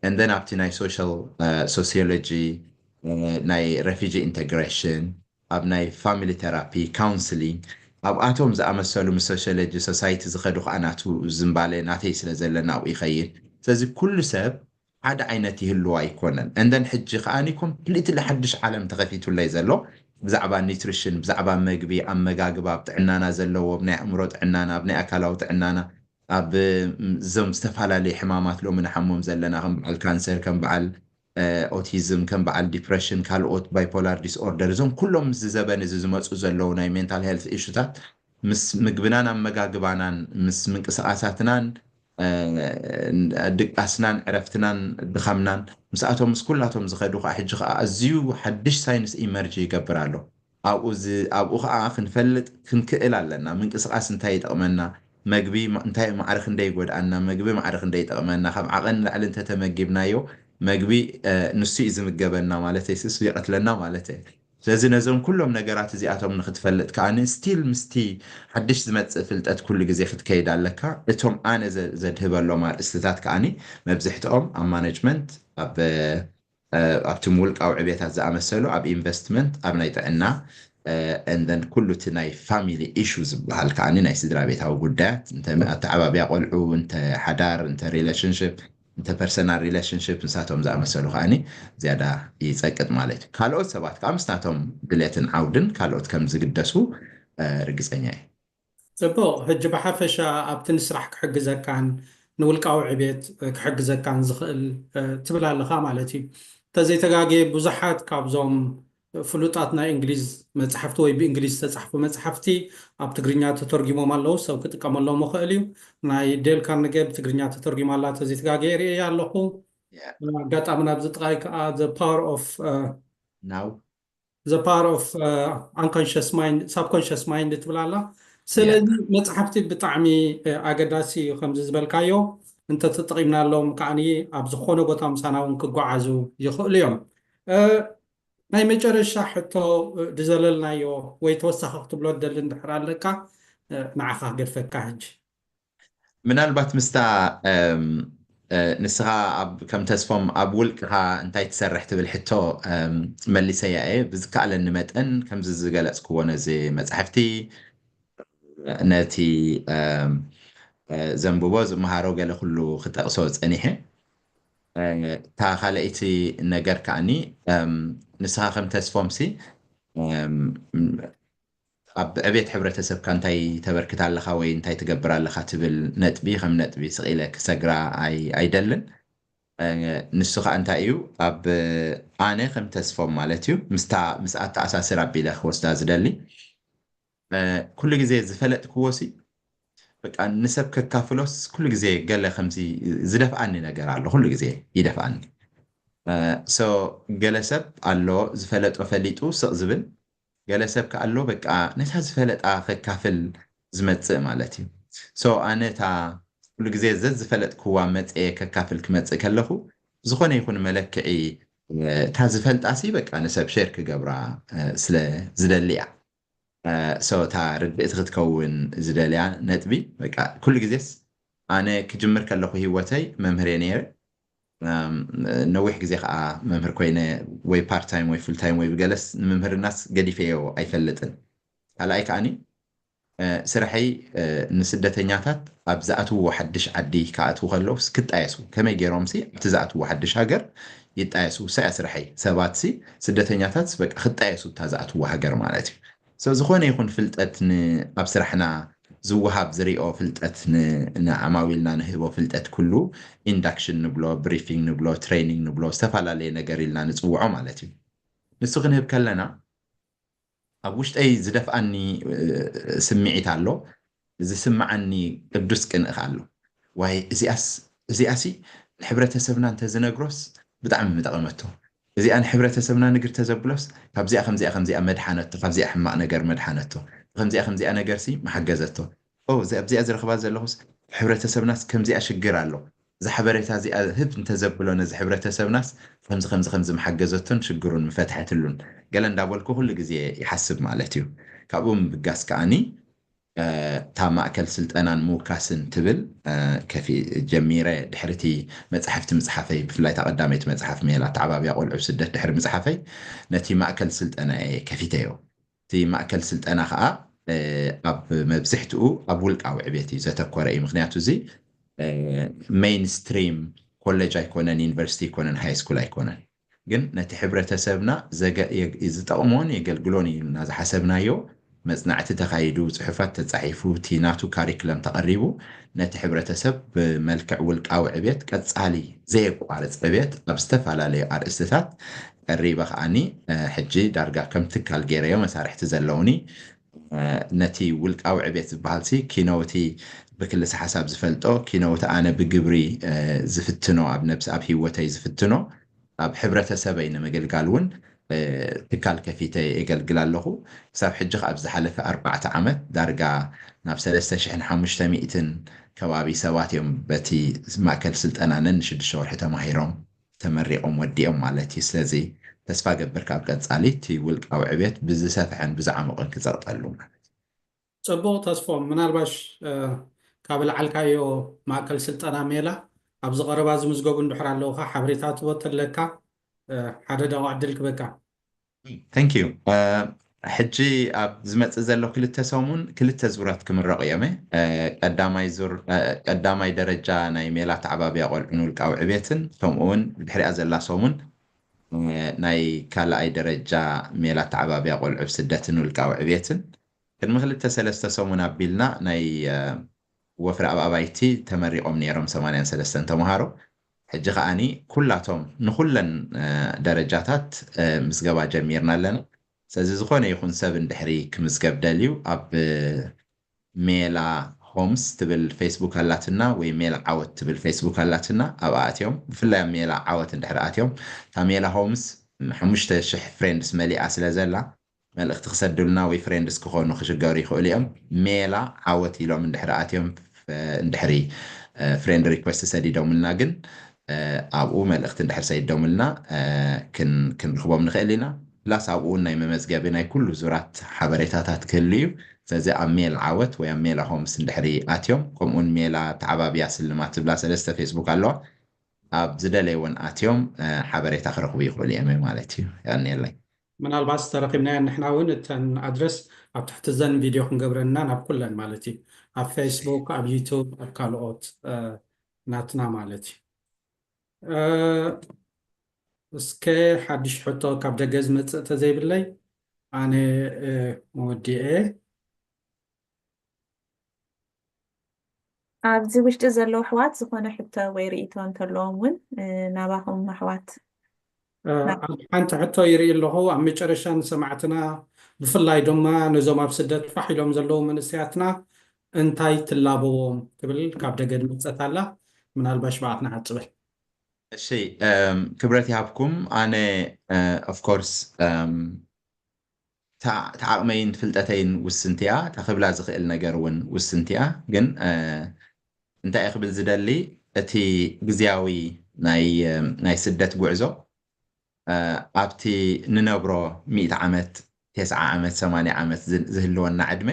and then ኣብቲ ናይ ሶሻል ሶሲዮሎጂ፣ ናይ ሬፊጂ ኢንተግሬሽን፣ ኣብ ናይ ፋሚሊ ቴራፒ፣ ካውንስሊንግ ኣብኣቶም ዝኣመሰሉ ምስ ሶሲዮሎጂ ሶሳይቲ ዝኸዱ ከዓ ናቱ ዝምባለ ናተይ ስለ ዘለና ኣብኡ ይኸይድ። ስለዚ ኩሉ ሰብ ሓደ ዓይነት ይህልዎ ኣይኮነን። And then ሕጂ ከዓኒ ኮምፕሊትሊ ሓድሽ ዓለም ተኸፊቱለይ ዘሎ ብዛዕባ ኒትሪሽን፣ ብዛዕባ መግቢ፣ ኣመጋግባ፣ ኣብ ጥዕናና ዘለዎ፣ ኣብ ናይ ኣእምሮ ጥዕናና፣ ኣብ ናይ ኣካላዊ ጥዕናና፣ ኣብ እዞም ዝተፈላለዩ ሕማማት ሎሚ ንሓሞም ዘለና ከም በዓል ካንሰር፣ ከም በዓል ኦቲዝም፣ ከም በዓል ዲፕረሽን፣ ካልኦት ባይፖላር ዲስኦርደር፣ እዞም ኩሎም ምስዚ ዘበን እዚ ዝመፁ ዘለዉ ናይ ሜንታል ሄልት ኢሹታት ምስ ምግብናን ኣመጋግባናን ምስ ምንቅስቃሳትናን ድቃስናን ዕረፍትናን ድኻምናን ምስኣቶም ምስ ኩላቶም ዝኸዱ ከዓ ሕጂ ከዓ ኣዝዩ ሓድሽ ሳይንስ ኢመርጂ ይገብር ኣሎ። ኣብኡ ከዓ ክንፈልጥ ክንክእል ኣለና። ምንቅስቃስ እንታይ ይጠቕመና፣ መግቢ እንታይ ማዕረ ክንደይ ይጎድኣና፣ መግቢ ማዕረ ክንደይ ይጠቕመና፣ ካብ ዓቐን ንላዕሊ እንተተመጊብናዮ መግቢ ንሱ እዩ ዝምገበና ማለት እዩ፣ ንሱ ይቐትለና ማለት እዩ። ስለዚ ነዞም ኩሎም ነገራት እዚኣቶም ንክትፈልጥ ከዓኒ ስቲል ምስቲ ሓድሽ ዝመፅእ ፍልጠት ኩሉ ግዜ ክትከይድ ኣለካ። እቶም ኣነ ዘድህበሎም ኣርእስትታት ከዓኒ መብዝሕትኦም ኣብ ማነጅመንት፣ ኣብቲ ምውልቃዊ ዕቤታት ዝኣመሰሉ፣ ኣብ ኢንቨስትመንት፣ ኣብ ናይ ጥዕና፣ ን ኩሉ እቲ ናይ ፋሚሊ ኢሹ ዝበሃል ከዓኒ ናይ ስድራ ቤታዊ ጉዳያት፣ እንተ ኣተዓባብያ ቆልዑ፣ እንተ ሓዳር፣ እንተ ሪሌሽንሽፕ፣ እንተ ፐርሰናል ሪሌሽንሽፕ፣ ንሳቶም ዝኣመሰሉ ከዓኒ ዝያዳ ይፀቅጥ ማለት እዩ። ካልኦት ሰባት ከዓ ምስናቶም ድሌትን ዓውድን ካልኦት ከም ዝግደሱ ርግፀኛ እዩ። ፅቡቕ። ሕጂ ብሓፈሻ ኣብቲ ንስራሕ ክሕግዘካን ንውልቃዊ ዕቤት ክሕግዘካን ዝኽእል ትብል ኣለኻ ማለት እዩ። እንተዘይተጋጌ ብዙሓት ካብዞም ፍሉጣት ናይ እንግሊዝ መፅሓፍቲ ወይ ብእንግሊዝ ዝተፃሕፉ መፅሓፍቲ ኣብ ትግርኛ ተተርጊሞም ኣለዉ። ሰብ ክጥቀመሎም ይኽእል እዩ። ናይ ዴል ካርነጌ ብትግርኛ ተተርጊማ ኣላ፣ ተዘይተጋገየ ርእየ ኣለኹ። ኣጋጣሚ ናብዚ ጥቃይ ከዓ the power of now the power of unconscious mind, subconscious mind ትብል ኣላ። ስለዚ መፅሓፍቲ ብጣዕሚ ኣገዳሲ እዩ። ከምዚ ዝበልካዮ እንተተጠቂምናሎም ከዓኒ ኣብ ዝኾነ ቦታ ምሳና እውን ክጓዓዙ ይኽእሉ እዮም። ናይ መጨረሻ ሕቶ ድዘለልናዮ ወይ ተወሳኺ ክትብሎ ደሊ እንድሕር ኣለካ ንዓኻ ክገድፈካ ሕጂ። ምናልባት ምስታ ንስኻ ከም ተስፎም ኣብ ውልቅኻ እንታይ ትሰርሕ ትብል ሕቶ መሊሰያ እየ። ብዝከኣለኒ መጠን ከምዚ ዝገለፅክዎ ነዚ መፅሕፍቲ ነቲ ዘንብቦ ዝመሃሮ ገለ ኩሉ ክጠቕሶ ፀኒሐ። እታ ካልኣይቲ ነገር ከዓኒ ንስኻ ከም ተስፎምሲ ኣብ ዕቤት ሕብረተሰብካ እንታይ ተበርክት ኣለኻ ወይ እንታይ ትገብር ኣለኻ ትብል ነጥቢ ከም ነጥቢ ስቕ ኢለ ክሰግራ ኣይደልን። ንሱ ከዓ እንታይ እዩ፣ ኣብ ኣነ ከም ተስፎም ማለት እዩ፣ ምስ ኣተኣሳስር ኣቢለ ክወስዳ ዝደሊ ኩሉ ግዜ ዝፈለጥክዎ ሲ በቃ ንሰብ ከካፍሎስ ኩሉ ግዜ ገለ ከምዚ ዝደፍኣኒ ነገር ኣሎ፣ ኩሉ ግዜ ይደፍኣኒ። ሶ ገለ ሰብ ኣሎ ዝፈለጦ ፈሊጡ ስቕ ዝብል፣ ገለ ሰብ ከ ኣሎ በቃ ነታ ዝፈለጣ ከካፍል ዝመፅእ ማለት እዩ። ሶ ኣነ እታ ኩሉ ግዜ ዘዝፈለጥክዋ መፅየ ከካፍል ክመፅእ ከለኹ ዝኾነ ይኹን መለክዒ እታ ዝፈልጣ ሲ በቃ ንሰብ ሼር ክገብራ ስለ ዝደሊ እያ። ሶ እታ ርድእቲ ክትከውን ዝደልያ ነጥቢ በቃ ኩሉ ግዜስ ኣነ ክጅምር ከለኹ ህይወተይ መምህር እየ ነይረ። ነዊሕ ግዜ ከዓ መምህር ኮይነ ወይ ፓርት ታይም ወይ ፉል ታይም ወይ ብገለስ ንምምህርናስ ገዲፈዮ ኣይፈልጥን። ካልኣይ ከዓኒ ስርሐይ ንስደተኛታት ኣብ ዝኣትውዎ ሓድሽ ዓዲ ክኣትዉ ከለውስ ክጣየሱ ከመይ ገይሮምሲ ኣብቲ ዝኣትውዎ ሓድሽ ሃገር ይጣየሱ። እሳ እያ ስርሐይ። ሰባትሲ ስደተኛታትስ በቃ ክጣየሱ እታ ዝኣትውዎ ሃገር ማለት እዩ። ሶ ዝኾነ ይኹን ፍልጠት ኣብ ስራሕና ዝወሃብ ዝሪኦ ፍልጠት ንዓማዊልና ንህቦ ፍልጠት ኩሉ ኢንዳክሽን ንብሎ፣ ብሪፊንግ ንብሎ፣ ትሬኒንግ ንብሎ፣ ዝተፈላለየ ነገር ኢልና ንፅውዖ ማለት እዩ። ንሱ ክንህብ ከለና ኣብ ውሽጠይ ዝደፍኣኒ ስምዒት ኣሎ፣ ዝስምዓኒ ቅዱስ ቅንእ ኣሎ። ዋይ እዚኣስ እዚኣሲ ንሕብረተሰብና እንተዝነግሮስ ብጣዕሚ ምጠቐመቶ። እዚኣ ንሕብረተሰብና ንግር ተዘብሎስ ካብዚኣ ከምዚኣ ከምዚኣ መድሓነቶ፣ ካብዚኣ ሕማቕ ነገር መድሓነቶ፣ ከምዚኣ ከምዚኣ ነገርሲ መሓገዘቶ። ኣብዚኣ ዝረኽባ ዘለኹስ ሕብረተሰብናስ ከምዚኣ ሽግር ኣሎ፣ እዛ ሓበሬታ እዚኣ ህብ እንተዘብሎ ነዚ ሕብረተሰብናስ ከምዚ ከምዚ ከምዚ መሓገዘቶን ሽግሩን ምፈትሐትሉን ገለ እንዳበልኩ ኩሉ ግዜ ይሓስብ ማለት እዩ። ካብኡ ምብጋስ ከዓኒ እታ ማእከል ስልጠናን ምውካስን ትብል ከፊ ጀሚረ ድሕርቲ መፅሕፍቲ ምፅሓፈይ ብፍላይ እታ ቀዳመይቲ መፅሓፍ ሜላ ኣተዓባብያ ቆልዑ ስደት ድሕሪ ምፅሓፈይ ነቲ ማእከል ስልጠና እየ ከፊተዮ። እቲ ማእከል ስልጠና ከዓ ኣብ መብዝሕትኡ ኣብ ውልቃዊ ዕቤት እዩ ዘተኮረ እዩ። ምክንያቱ እዚ ሜይንስትሪም ኮሌጅ ኣይኮነን፣ ዩኒቨርሲቲ ኣይኮነን፣ ሃይ ስኩል ኣይኮነን። ግን ነቲ ሕብረተሰብና ዝጠቕሞን የገልግሎን እዩ ኢልና ዝሓሰብናዮ መፅናዕቲ ተኻይዱ፣ ፅሑፋት ተፃሒፉ፣ እቲ ናቱ ካሪክለም ተቐሪቡ፣ ነቲ ሕብረተሰብ ብመልክዕ ውልቃዊ ዕቤት ቀፃሊ ዘየቋርፅ ዕቤት ኣብ ዝተፈላለዩ ኣርእስትታት ቀሪበ ከዓኒ ሕጂ ዳርጋ ከም ትካል ገይረዮ መሳርሕቲ ዘለውኒ ነቲ ውልቃዊ ዕቤት ዝበሃል ሲ ኪነውቲ ብክልስ ሓሳብ ዝፈልጦ ኪነውቲ ኣነ ብግብሪ ዝፍትኖ ኣብ ነብሲ ኣብ ህይወተይ ዝፍትኖ ኣብ ሕብረተሰበይ ንምግልጋል እውን ትካል ከፊተ የገልግል ኣለኹ። ክሳብ ሕጂ ኣብ ዝሓለፈ ኣርባዕተ ዓመት ዳርጋ ናብ ሰለስተ ሽሕን ሓሙሽተ ሚእትን ከባቢ ሰባት እዮም በቲ ማእከል ስልጠና ነንሽዱሽተ ወርሒ ተማሂሮም ተመሪቖም ወዲኦም ማለት እዩ። ስለዚ ተስፋ ገብር ካብ ቀፃሊ እቲ ውልቃዊ ዕቤት ብዝሰፍሐን ብዝዓመቐን ክፀቕጠሉ ማለት እዩ። ፅቡቕ ተስፎም፣ ምናልባሽ ካብ ልዓልካዮ ማእከል ስልጠና ሜላ ኣብዚ ቀረባ ዝምዝገቡ እንድሕር ኣለውካ ሓበሬታ ትቦ ተለካ ሓደ ደቂቕ ዕድል ክበካ። Thank you። ሕጂ ኣብ ዝመፅእ ዘሎ ክልተ ሰሙን ክልተ ዙራት ክምረቑ እዮም። ቀዳማይ ዙር ቀዳማይ ደረጃ ናይ ሜላ ተዓባብያ ቆልዑ ንውልቃዊ ዕቤትን ከምኡ እውን ድሕሪኣ ዘላ ሰሙን ናይ ካልኣይ ደረጃ ሜላ ተዓባብያ ቆልዑ ስደትን ውልቃዊ ዕቤትን ቅድሚ ክልተ ሰለስተ ሰሙን ኣቢልና ናይ ወፍሪ ኣብ ኣባይቲ ተመሪቖም ነይሮም ሰማንያን ሰለስተን ተምሃሮ። ሕጂ ከዓኒ ኩላቶም ንኩለን ደረጃታት ምዝገባ ጀሚርና ኣለና። ስለዚ ዝኾነ ይኹን ሰብ እንድሕሪ ክምዝገብ ደልዩ ኣብ ሜላ ሆምስ ትብል ፌስቡክ ኣላትና ወይ ሜላ ዓወት ትብል ፌስቡክ ኣላትና ኣብኣ ኣትዮም ብፍላይ ኣብ ሜላ ዓወት እንድሕሪ ኣትዮም እታ ሜላ ሆምስ ሓሙሽተ ሽሕ ፍሬንድስ መሊኣ ስለ ዘላ መልእኽቲ ክሰዱልና ወይ ፍሬንድስ ክኾኑ ክሽገሩ ይኽእሉ እዮም። ሜላ ዓወት ኢሎም እንድሕሪ ኣትዮም እንድሕሪ ፍሬንድ ሪኩዌስት ሰዲዶምልና ግን ኣብኡ መልእኽቲ እንድሕር ሰይዶምልና ክንርኽቦም ንኽእል ኢና። ፕላስ ኣብኡ ናይ መመዝገቢ ናይ ኩሉ ዙራት ሓበሬታታት ክህሉ እዩ። ስለዚ ኣብ ሜል ዓወት ወይ ኣብ ሜላ ሆምስ እንድሕሪ ኣትዮም ከምኡውን ሜላ ተዓባብያ ስልማት ዝብላ ሰለስተ ፌስቡክ ኣለዋ። ኣብ ዝደለይወን ኣትዮም ሓበሬታ ክረኽቡ ይኽእሉ እዮም ማለት እዩ። ያኔለይ ምናልባት ተረኪብናዮ ንሕና እውን እተን ኣድረስ ኣብ ትሕቲ ዘን ቪድዮ ክንገብረና ናብ ኩለን ማለት እዩ ኣብ ፌስቡክ ኣብ ዩቱብ ኣብ ካልኦት ናትና ማለት እዩ። እስከ ሓድሽ ሕቶ ካብ ደገ ዝመፅእ ተዘይብለይ ኣነ ወዲኤ። ኣብዚ ውሽጢ ዘለዉ ኣሕዋት ዝኾነ ሕቶ ወይ ርእይቶ እንተለዎም እውን ናባኹም ኣሕዋት ሓንቲ ሕቶ ይርኢ ኣለኹ ኣብ መጨረሻ ንሰማዕትና ብፍላይ ድማ ነዞም ኣብ ስደት ፋሕ ኢሎም ዘለዉ መንእሰያትና እንታይ ትላበዎም ትብል ካብ ደገ ድመፀት ኣላ ምናልባሽ ብኣትና ዓፅበል እሺ ክብረት ይሃብኩም ኣነ ኦፍኮርስ ተዓቕመይን ፍልጠተይን ውስንቲ እያ እታ ክብላ ዝኽእል ነገር እውን ውስንቲ እያ ግን እንታይ እየ ክብል ዝደሊ እቲ ግዝያዊ ናይ ስደት ጉዕዞ ኣብቲ ንነብሮ ሚእቲ ዓመት ተስዓ ዓመት ሰማንያ ዓመት ዝህልወና ዕድመ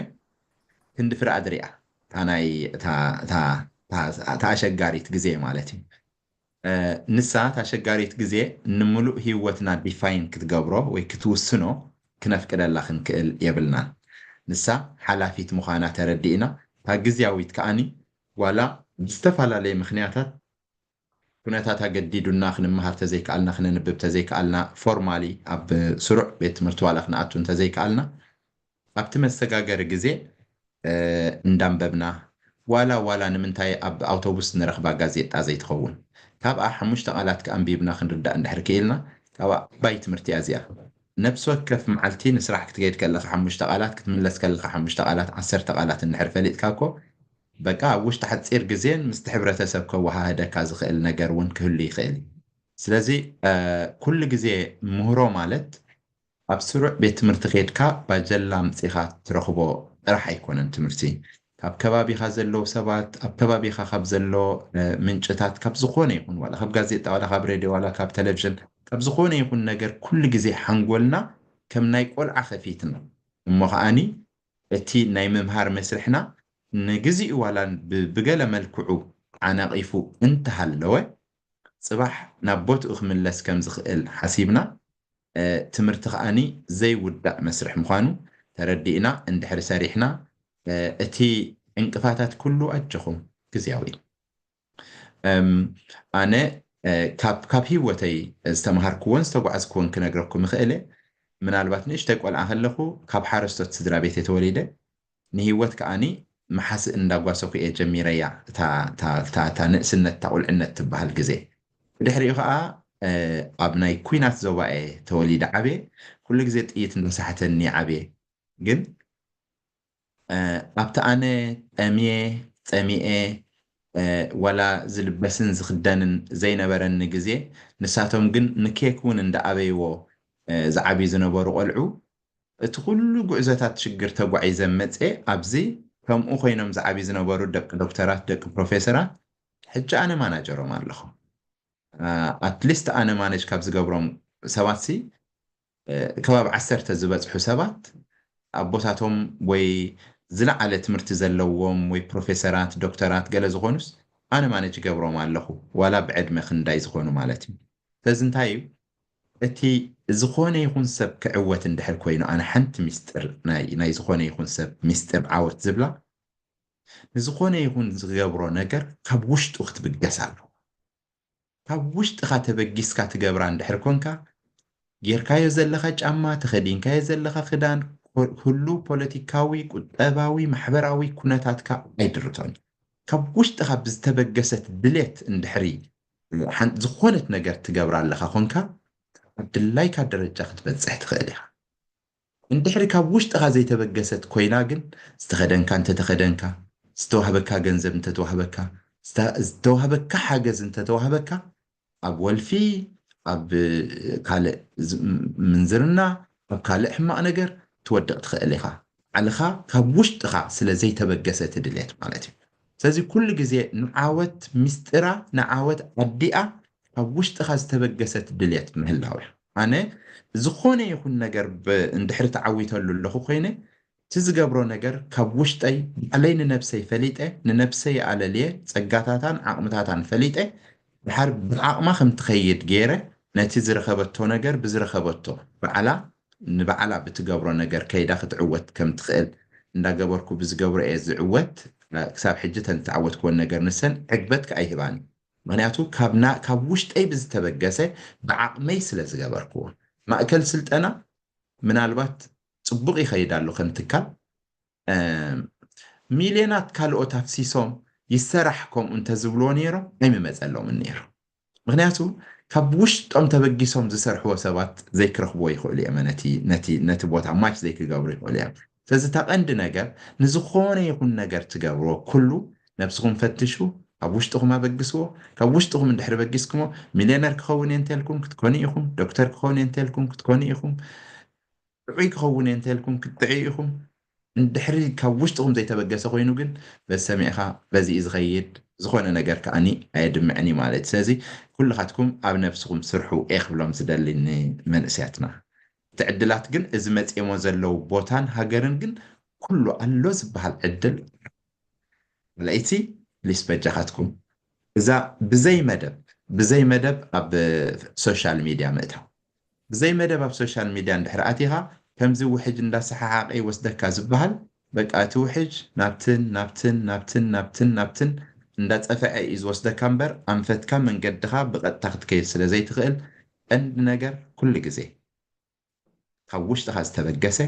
ክንዲ ፍርኣድ ሪኣ እታ ናይ እታ ኣሸጋሪት ግዜ ማለት እዩ ንሳ እታ ኣሸጋሪት ግዜ ንምሉእ ህይወትና ዲፋይን ክትገብሮ ወይ ክትውስኖ ክነፍቅደላ ክንክእል የብልናን ንሳ ሓላፊት ምዃና ተረዲእና እታ ግዝያዊት ከዓኒ ዋላ ብዝተፈላለየ ምኽንያታት ኩነታት ኣገዲዱና ክንመሃር ተዘይከኣልና ክነንብብ ተዘይከኣልና ፎርማሊ ኣብ ስሩዕ ቤት ትምህርቲ ዋላ ክንኣቱ እንተዘይከኣልና ኣብቲ መሰጋገሪ ግዜ እንዳንበብና ዋላ ዋላ ንምንታይ ኣብ ኣውቶቡስ ንረኽባ ጋዜጣ ዘይትኸውን ካብኣ ሓሙሽተ ቃላት ከኣንቢብና ክንርዳእ እንድሕር ክኢልና ካብኣ ዓባይ ትምህርቲ እያ እዚኣ ነብሲ ወከፍ መዓልቲ ንስራሕ ክትከይድ ከለካ ሓሙሽተ ቃላት ክትምለስ ከለካ ሓሙሽተ ቃላት ዓሰርተ ቃላት እንድሕር ፈሊጥካ እኮ በቃ ኣብ ውሽጢ ሓፂር ግዜን ምስቲ ሕብረተሰብ ከወሃህደካ ዝኽእል ነገር እውን ክህሉ ይኽእል እዩ ስለዚ ኩሉ ግዜ ምህሮ ማለት ኣብ ስሩዕ ቤት ትምህርቲ ከድካ ባጀላ ኣምፂኻ ትረኽቦ ጥራሕ ኣይኮነን ትምህርቲ ካብ ከባቢኻ ዘለዉ ሰባት ኣብ ከባቢኻ ካብ ዘሎ ምንጭታት ካብ ዝኾነ ይኹን ዋላ ካብ ጋዜጣ ዋላ ካብ ሬድዮ ዋላ ካብ ቴሌቪዥን ካብ ዝኾነ ይኹን ነገር ኩሉ ግዜ ሓንጎልና ከም ናይ ቆልዓ ከፊትና እሞ ከዓኒ እቲ ናይ ምምሃር መስርሕና ንግዚኡ ዋላ ብገለ መልክዑ ዓናቒፉ እንተሃለወ ፅባሕ ናብ ቦትኡ ክምለስ ከም ዝኽእል ሓሲብና ትምህርቲ ከዓኒ ዘይውዳእ መስርሕ ምዃኑ ተረዲእና እንድሕሪ ሰሪሕና እቲ ዕንቅፋታት ኩሉ ኣጆኹም ግዝያዊ ኣነ ካብ ካብ ህይወተይ ዝተምሃርክዎን ዝተጓዓዝክዎን ክነግረኩም ይኽእል እየ። ምናልባት ንእሽተይ ቆልዓ ከለኹ ካብ ሓረስቶት ስድራ ቤት እየ ተወሊደ። ንህይወት ከዓኒ መሓስእ እንዳጓሰኩ እየ ጀሚረያ፣ እታ ንእስነት፣ እታ ቁልዕነት ትበሃል ግዜ። ብድሕሪኡ ከዓ ኣብ ናይ ኩናት ዞባ እየ ተወሊደ ዓብየ። ኩሉ ግዜ ጥይት እንዳሳሕተኒ ዓብየ። ግን ኣብቲ ኣነ ጠምየ፣ ጸሚኤ፣ ዋላ ዝልበስን ዝኽደንን ዘይነበረኒ ግዜ፣ ንሳቶም ግን ንኬክ እውን እንዳኣበይዎ ዝዓብዩ ዝነበሩ ቆልዑ፣ እቲ ኩሉ ጉዕዞታት ሽግር ተጓዒዘ መጽየ ኣብዚ ከምኡ ኮይኖም ዝዓብዩ ዝነበሩ ደቂ ዶክተራት፣ ደቂ ፕሮፌሰራት፣ ሕጂ ኣነ ማናጀሮም ኣለኹ። ኣትሊስት ኣነ ማነጅ ካብ ዝገብሮም ሰባት ሲ ከባቢ ዓሰርተ ዝበጽሑ ሰባት ኣቦታቶም ወይ ዝለዓለ ትምህርቲ ዘለዎም ወይ ፕሮፌሰራት፣ ዶክተራት ገለ ዝኾኑስ ኣነ ማነጅ ይገብሮም ኣለኹ፣ ዋላ ብዕድመ ክንዳይ ዝኾኑ ማለት እዩ። ስለዚ እንታይ እዩ እቲ ዝኾነ ይኹን ሰብ ክዕወት እንድሕር ኮይኑ፣ ኣነ ሓንቲ ሚስጥር ናይ ዝኾነ ይኹን ሰብ ሚስጥር ዓወት ዝብላ ንዝኾነ ይኹን ዝገብሮ ነገር ካብ ውሽጡ ክትብገስ ኣለዎ። ካብ ውሽጥኻ ተበጊስካ ትገብራ እንድሕር ኮንካ፣ ጌርካዮ ዘለኻ ጫማ፣ ተኸዲንካዮ ዘለኻ ክዳን፣ ኩሉ ፖለቲካዊ፣ ቁጠባዊ፣ ማሕበራዊ ኩነታትካ ኣይድርቶን። ካብ ውሽጥኻ ብዝተበገሰት ድሌት እንድሕሪ ዝኾነት ነገር ትገብራ ኣለኻ ኮንካ፣ ኣብ ድላይካ ደረጃ ክትበጽሕ ትኽእል ኢኻ። እንድሕሪ ካብ ውሽጥኻ ዘይተበገሰት ኮይና ግን፣ ዝተኸደንካ እንተተኸደንካ፣ ዝተዋህበካ ገንዘብ እንተተዋህበካ፣ ዝተዋህበካ ሓገዝ እንተተዋህበካ፣ ኣብ ወልፊ፣ ኣብ ካልእ ምንዝርና፣ ኣብ ካልእ ሕማቕ ነገር ትወድቕ ትኽእል ኢኻ። ባዕልኻ ካብ ውሽጥኻ ስለ ዘይተበገሰ እቲ ድሌት ማለት እዩ። ስለዚ ኩሉ ግዜ ንዓወት ሚስጥራ፣ ንዓወት ኣዲኣ ካብ ውሽጥኻ ዝተበገሰት ድሌት ምህላው እያ። ኣነ ዝኾነ ይኹን ነገር እንድሕሪ ተዓዊተሉ ኣለኹ ኮይነ፣ እቲ ዝገብሮ ነገር ካብ ውሽጠይ፣ ባዕለይ ንነብሰይ ፈሊጠ፣ ንነብሰይ ኣለልየ፣ ጸጋታታን ዓቕምታታን ፈሊጠ፣ ድሓር ብዓቕማ ከም ትኸይድ ገይረ፣ ነቲ ዝረኸበቶ ነገር ብዝረኸበቶ ባዕላ፣ ንባዕላ ብትገብሮ ነገር ከይዳ ክትዕወት ከም ትኽእል እንዳገበርኩ ብዝገብሮ እየ ዝዕወት። ክሳብ ሕጂ ተን ዝተዓወትክወን ነገር ንሰን ዕግበት ከኣ ይህባኒ። ምኽንያቱ ካብ ውሽጠይ ብዝተበገሰ ብዓቕመይ ስለ ዝገበርክዎ። ማእከል ስልጠና ምናልባት ጽቡቕ ይኸይድ ኣሎ ከም ትካል፣ ሚልዮናት ካልኦት ኣፍሲሶም ይሰራሕ ከምኡ እንተዝብልዎ ነይሮም ኣይምመጸሎምን ነይሩ። ምኽንያቱ ካብ ውሽጦም ተበጊሶም ዝሰርሕዎ ሰባት ዘይክረኽብዎ ይኽእሉ እዮም። ነቲ ቦታ ማች ዘይክገብሩ ይኽእሉ እዮም። ስለዚ እታ ቀንዲ ነገር ንዝኾነ ይኹን ነገር ትገብርዎ ኩሉ ነብስኹም ፈትሹ፣ ካብ ውሽጥኹም ኣበግስዎ። ካብ ውሽጥኹም እንድሕሪ በጊስኩሞ ሚልዮነር ክኸውን እየ እንተልኩም ክትኮኑ ኢኹም፣ ዶክተር ክኸውን እየ እንተልኩም ክትኮኑ ኢኹም። ጥዑይ ክኸውን እየ እንተልኩም ክትጥዕዩ ኢኹም። እንድሕሪ ካብ ውሽጥኹም ዘይተበገሰ ኮይኑ ግን በዚ ሰሚዕኻ በዚ እዩ ዝኸይድ፣ ዝኾነ ነገር ከኣኒ ኣየድምዕን እዩ ማለት እዩ። ስለዚ ኩልኻትኩም ኣብ ነብስኹም ስርሑ እየ ክብሎም ዝደሊ ንመንእሰያትና። እቲ ዕድላት ግን እዚ መጺኦሞ ዘለዉ ቦታን ሃገርን ግን ኩሉ ኣሎ ዝበሃል ዕድል ለይቲ ፕሊስ በጃኻትኩም እዛ ብዘይ መደብ ብዘይ መደብ ኣብ ሶሻል ሚድያ ምእታው። ብዘይ መደብ ኣብ ሶሻል ሚድያ እንድሕር ኣቲኻ ከምዚ ውሕጅ እንዳሰሓሓቀ ይወስደካ ዝበሃል በቃ እቲ ውሕጅ ናብትን ናብትን ናብትን ናብትን ናብትን እንዳጸፈዐ እዩ ዝወስደካ እምበር ኣንፈትካ መንገድኻ ብቐጥታ ክትከይድ ስለ ዘይትኽእል ቀንዲ ነገር ኩሉ ግዜ ካብ ውሽጥኻ ዝተበገሰ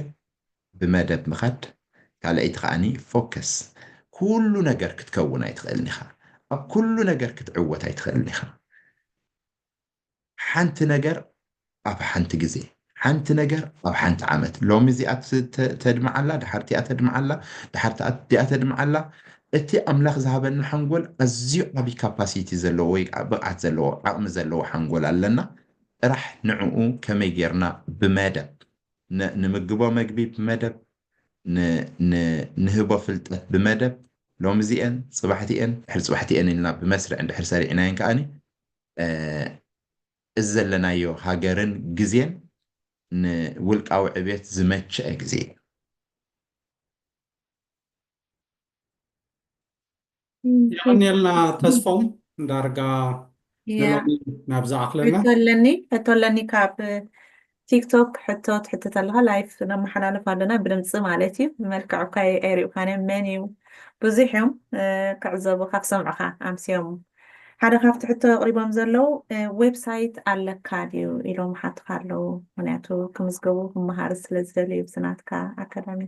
ብመደብ ምኻድ፣ ካልኣይቲ ከዓኒ ፎከስ። ኩሉ ነገር ክትከውን ኣይትኽእልን ኢኻ። ኣብ ኩሉ ነገር ክትዕወት ኣይትኽእልን ኢኻ። ሓንቲ ነገር ኣብ ሓንቲ ግዜ፣ ሓንቲ ነገር ኣብ ሓንቲ ዓመት። ሎሚ እዚኣ ተድምዓላ፣ ድሓር እቲኣ ተድምዓላ፣ ድሓር እቲኣ ተድምዓላ። እቲ ኣምላኽ ዝሃበና ሓንጎል ኣዝዩ ዓብዪ ካፓሲቲ ዘለዎ ወይ ብቕዓት ዘለዎ ዓቕሚ ዘለዎ ሓንጎል ኣለና። ጥራሕ ንዕኡ ከመይ ጌርና ብመደብ ንምግቦ መግቢ ብመደብ ንህቦ ፍልጠት ብመደብ ሎሚ እዚአን ጽባሕቲአን ድሕሪ ጽባሕቲአን ኢልና ብመስርዕ እንድሕር ሰሪዕናየን ከኣኒ እዚ ዘለናዮ ሃገርን ግዜን ንውልቃዊ ዕቤት ዝመቸአ ግዜ እዩ። የቐንየልና ተስፎም ዳርጋ ንሎሚ ናብዚ ኣኽለና። ሕቶ ኣለኒ ሕቶ ኣለኒ ካብ ቲክቶክ ሕቶ ትሕትት ኣለኻ ላይፍ ነመሓላልፍ ኣለና ብድምፂ ማለት እዩ ብመልክዕ እኳ ኣይሪኡካን እዮም መን እዩ ብዙሕ እዮም ክዕዘቡካ ክሰምዑካ ኣምስዮም ሓደ ካብቲ ሕቶ ኣቕሪቦም ዘለዉ፣ እ፣ ዌብሳይት ኣለካ ድዩ ኢሎም ሓትኻ ኣለዉ። ምኽንያቱ ክምዝገቡ ክመሃሩ ስለ ዝደልዩ ብዚ ናትካ ኣካዳሚ።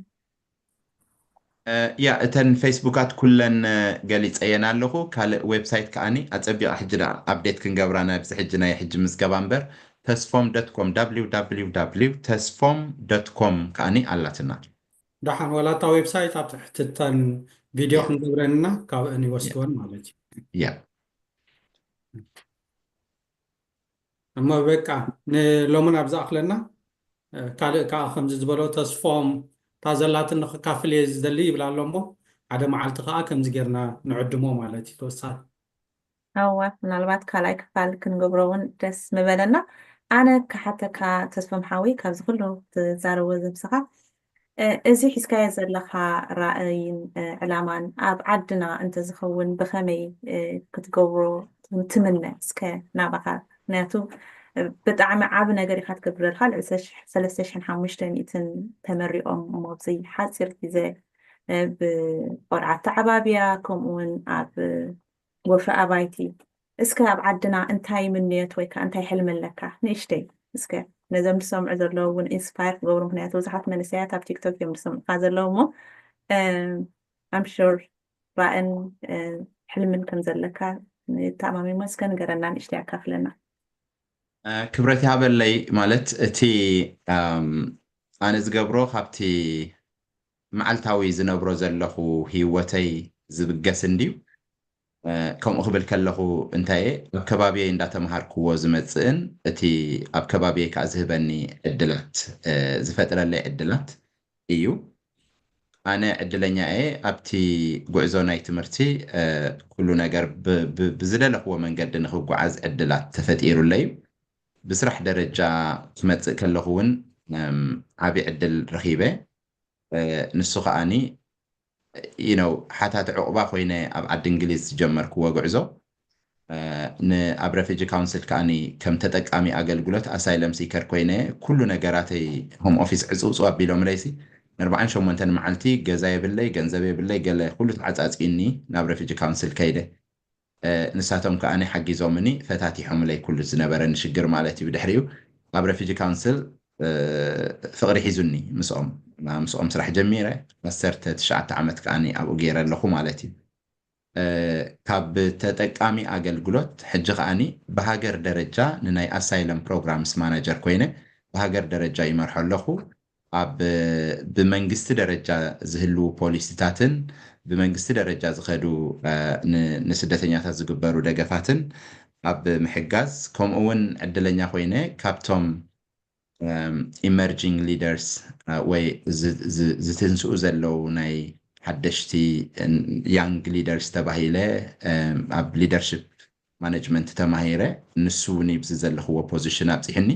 እ፣ ያ፣ እተን ፌስቡካት ኩለን፣ እ፣ ገሊጸየን ኣለኹ። ካልእ ዌብሳይት ከኣኒ ኣጸቢቐ ሕጂ ደኣ ኣፕዴት ክንገብራ ናብዚ ሕጂ ናይ ሕጂ ምዝገባ እምበር፣ ተስፎም ዶት ኮም፣ ደብሊው ደብሊው ደብሊው ተስፎም ዶት ኮም ከኣኒ ኣላትና። ደሓን፣ ዋላ እታ ዌብሳይት ኣብ ትሕቲ እተን ቪድዮ ያ፣ ክንገብረን ኢና፣ ካብአን ይወስድወን ማለት እዩ። ያ። እሞ በቃ ንሎምን ኣብ ዝኣኽለና፣ እ፣ ካልእ ከዓ ከምዚ ዝበሎ ተስፎም እታ ዘላትኒ ክካፍል እየ ዝደሊ ይብል ኣሎ። እሞ ሓደ መዓልቲ ከዓ ከምዚ ጌርና ንዕድሞ ማለት እዩ። ተወሳኺ እወ፣ ምናልባት ካልኣይ ክፋል ክንገብሮ እውን ደስ ምበለና። ኣነ ክሓተካ ተስፎም ሓወይ፣ ካብዚ ኩሉ ትዛረቦ ዘብስኻ፣ እ፣ እዚ ሒዝካዮ ዘለኻ ራእይን፣ እ፣ ዕላማን ኣብ ዓድና እንተዝኸውን ብኸመይ፣ እ፣ ክትገብሮ ትምነ? እስከ ናባኻ፣ ምክንያቱ፣ እ፣ ብጣዕሚ ዓቢ ነገር ኢኻ ትገብር ዘለኻ። ልዕሊ ሰለስተ ሽሕን ሓሙሽተ ሚእትን ተመሪቖም እሞ ኣብዚ ሓፂር ግዜ፣ እ፣ ብቆልዓ ኣተዓባብያ፣ ከምኡ እውን ኣብ ወፍሪ ኣባይቲ። እስከ ኣብ ዓድና እንታይ ምንዮት ወይ ከዓ እንታይ ሕልሚ ኣለካ? ንእሽተይ እስከ ነዞም ዝሰምዑ ዘለዉ እውን ኢንስፓየር ክገብሩ፣ ምክንያቱ ብዙሓት መንእሰያት ኣብ ቲክቶክ እዮም ዝሰምዑካ ዘለዉ እሞ፣ እ፣ I'm sure ራእን፣ እ፣ ሕልምን ከም ዘለካ ይተኣማመን እሞ እስከ ንገረና፣ ንእሽተይ ኣካፍለና። እ፣ ክብረት ይሃበለይ። ማለት እቲ፣ እም፣ ኣነ ዝገብሮ ካብቲ መዓልታዊ ዝነብሮ ዘለኹ ህይወተይ ዝብገስ እንድዩ። እ፣ ከምኡ ክብል ከለኹ እንታየ ኣብ ከባቢየይ እንዳተምሃርክዎ ዝመጽእን እቲ ኣብ ከባቢየይ ከዓ ዝህበኒ ዕድላት፣ እ፣ ዝፈጥረለይ ዕድላት እዩ። ኣነ ዕድለኛ እየ። ኣብቲ ጉዕዞ ናይ ትምህርቲ፣ እ፣ ኩሉ ነገር ብ-፣ ብ-፣ ብዝደለኽዎ መንገዲ ንኽጓዓዝ ዕድላት ተፈጢሩለይ እዩ። ብስራሕ ደረጃ ክመጽእ ከለኹ እውን፣ እም፣ ዓቢ ዕድል ረኺበ። እ፣ ንሱ ከኣኒ፣ you know፣ ሓታቲ ዕቑባ ኮይነ ኣብ ዓዲ እንግሊዝ ዝጀመርክዎ ጉዕዞ፣ እ፣ ን-፣ ኣብ ረፊጂ ካውንስል ከኣኒ ከም ተጠቃሚ ኣገልግሎት ኣሳይለም ሲከር ኮይነ ኩሉ ነገራተይ ሆም ኦፊስ ዕጽውጽው ኣቢሎምለይሲ፣ ንኣርባዓን ሸሞንተን መዓልቲ ገዛ የብለይ፣ ገንዘብ የብለይ፣ ገለ ኩሉ ተዓጻጺኒ ናብ ረፊጂ ካውንስል ከይደ። እ፣ ንሳቶም ከኣ ሓጊዞምኒ፣ ፈታቲሖምለይ ኩሉ ዝነበረኒ ሽግር ማለት እዩ። ብድሕሪኡ ኣብ ረፊጂ ካውንስል፣ እ፣ ፍቕሪ ሒዙኒ ምስኦም። ምስኦም ስራሕ ጀሚረ፣ ዓሰርተ ትሽዓተ ዓመት ከኣ ኣብኡ ገይረ ኣለኹ ማለት እዩ። እ፣ ካብ ተጠቃሚ ኣገልግሎት ሕጂ ከኣ ብሃገር ደረጃ ንናይ ኣሳይለም ፕሮግራምስ ማናጀር ኮይነ ብሃገር ደረጃ ይመርሖ ኣለኹ። ኣብ፣ ብመንግስቲ ደረጃ ዝህልዉ ፖሊሲታትን ብመንግስቲ ደረጃ ዝኸዱ፣ እ፣ ን-፣ ንስደተኛታት ዝግበሩ ደገፋትን ኣብ ምሕጋዝ፣ ከምኡ እውን ዕድለኛ ኮይነ ካብቶም፣ እም፣ ኢመርጂንግ ሊደርስ፣ እ፣ ወይ ዝ-፣ ዝ-፣ ዝትንስኡ ዘለዉ ናይ ሓደሽቲ፣ ን-፣ ያንግ ሊደርስ ተባሂለ፣ እም፣ ኣብ ሊደርሽፕ ማኔጅመንት ተማሂረ፣ ንሱ እውን ይብዚ ዘለኽዎ ፖዚሽን ኣብፂሕኒ።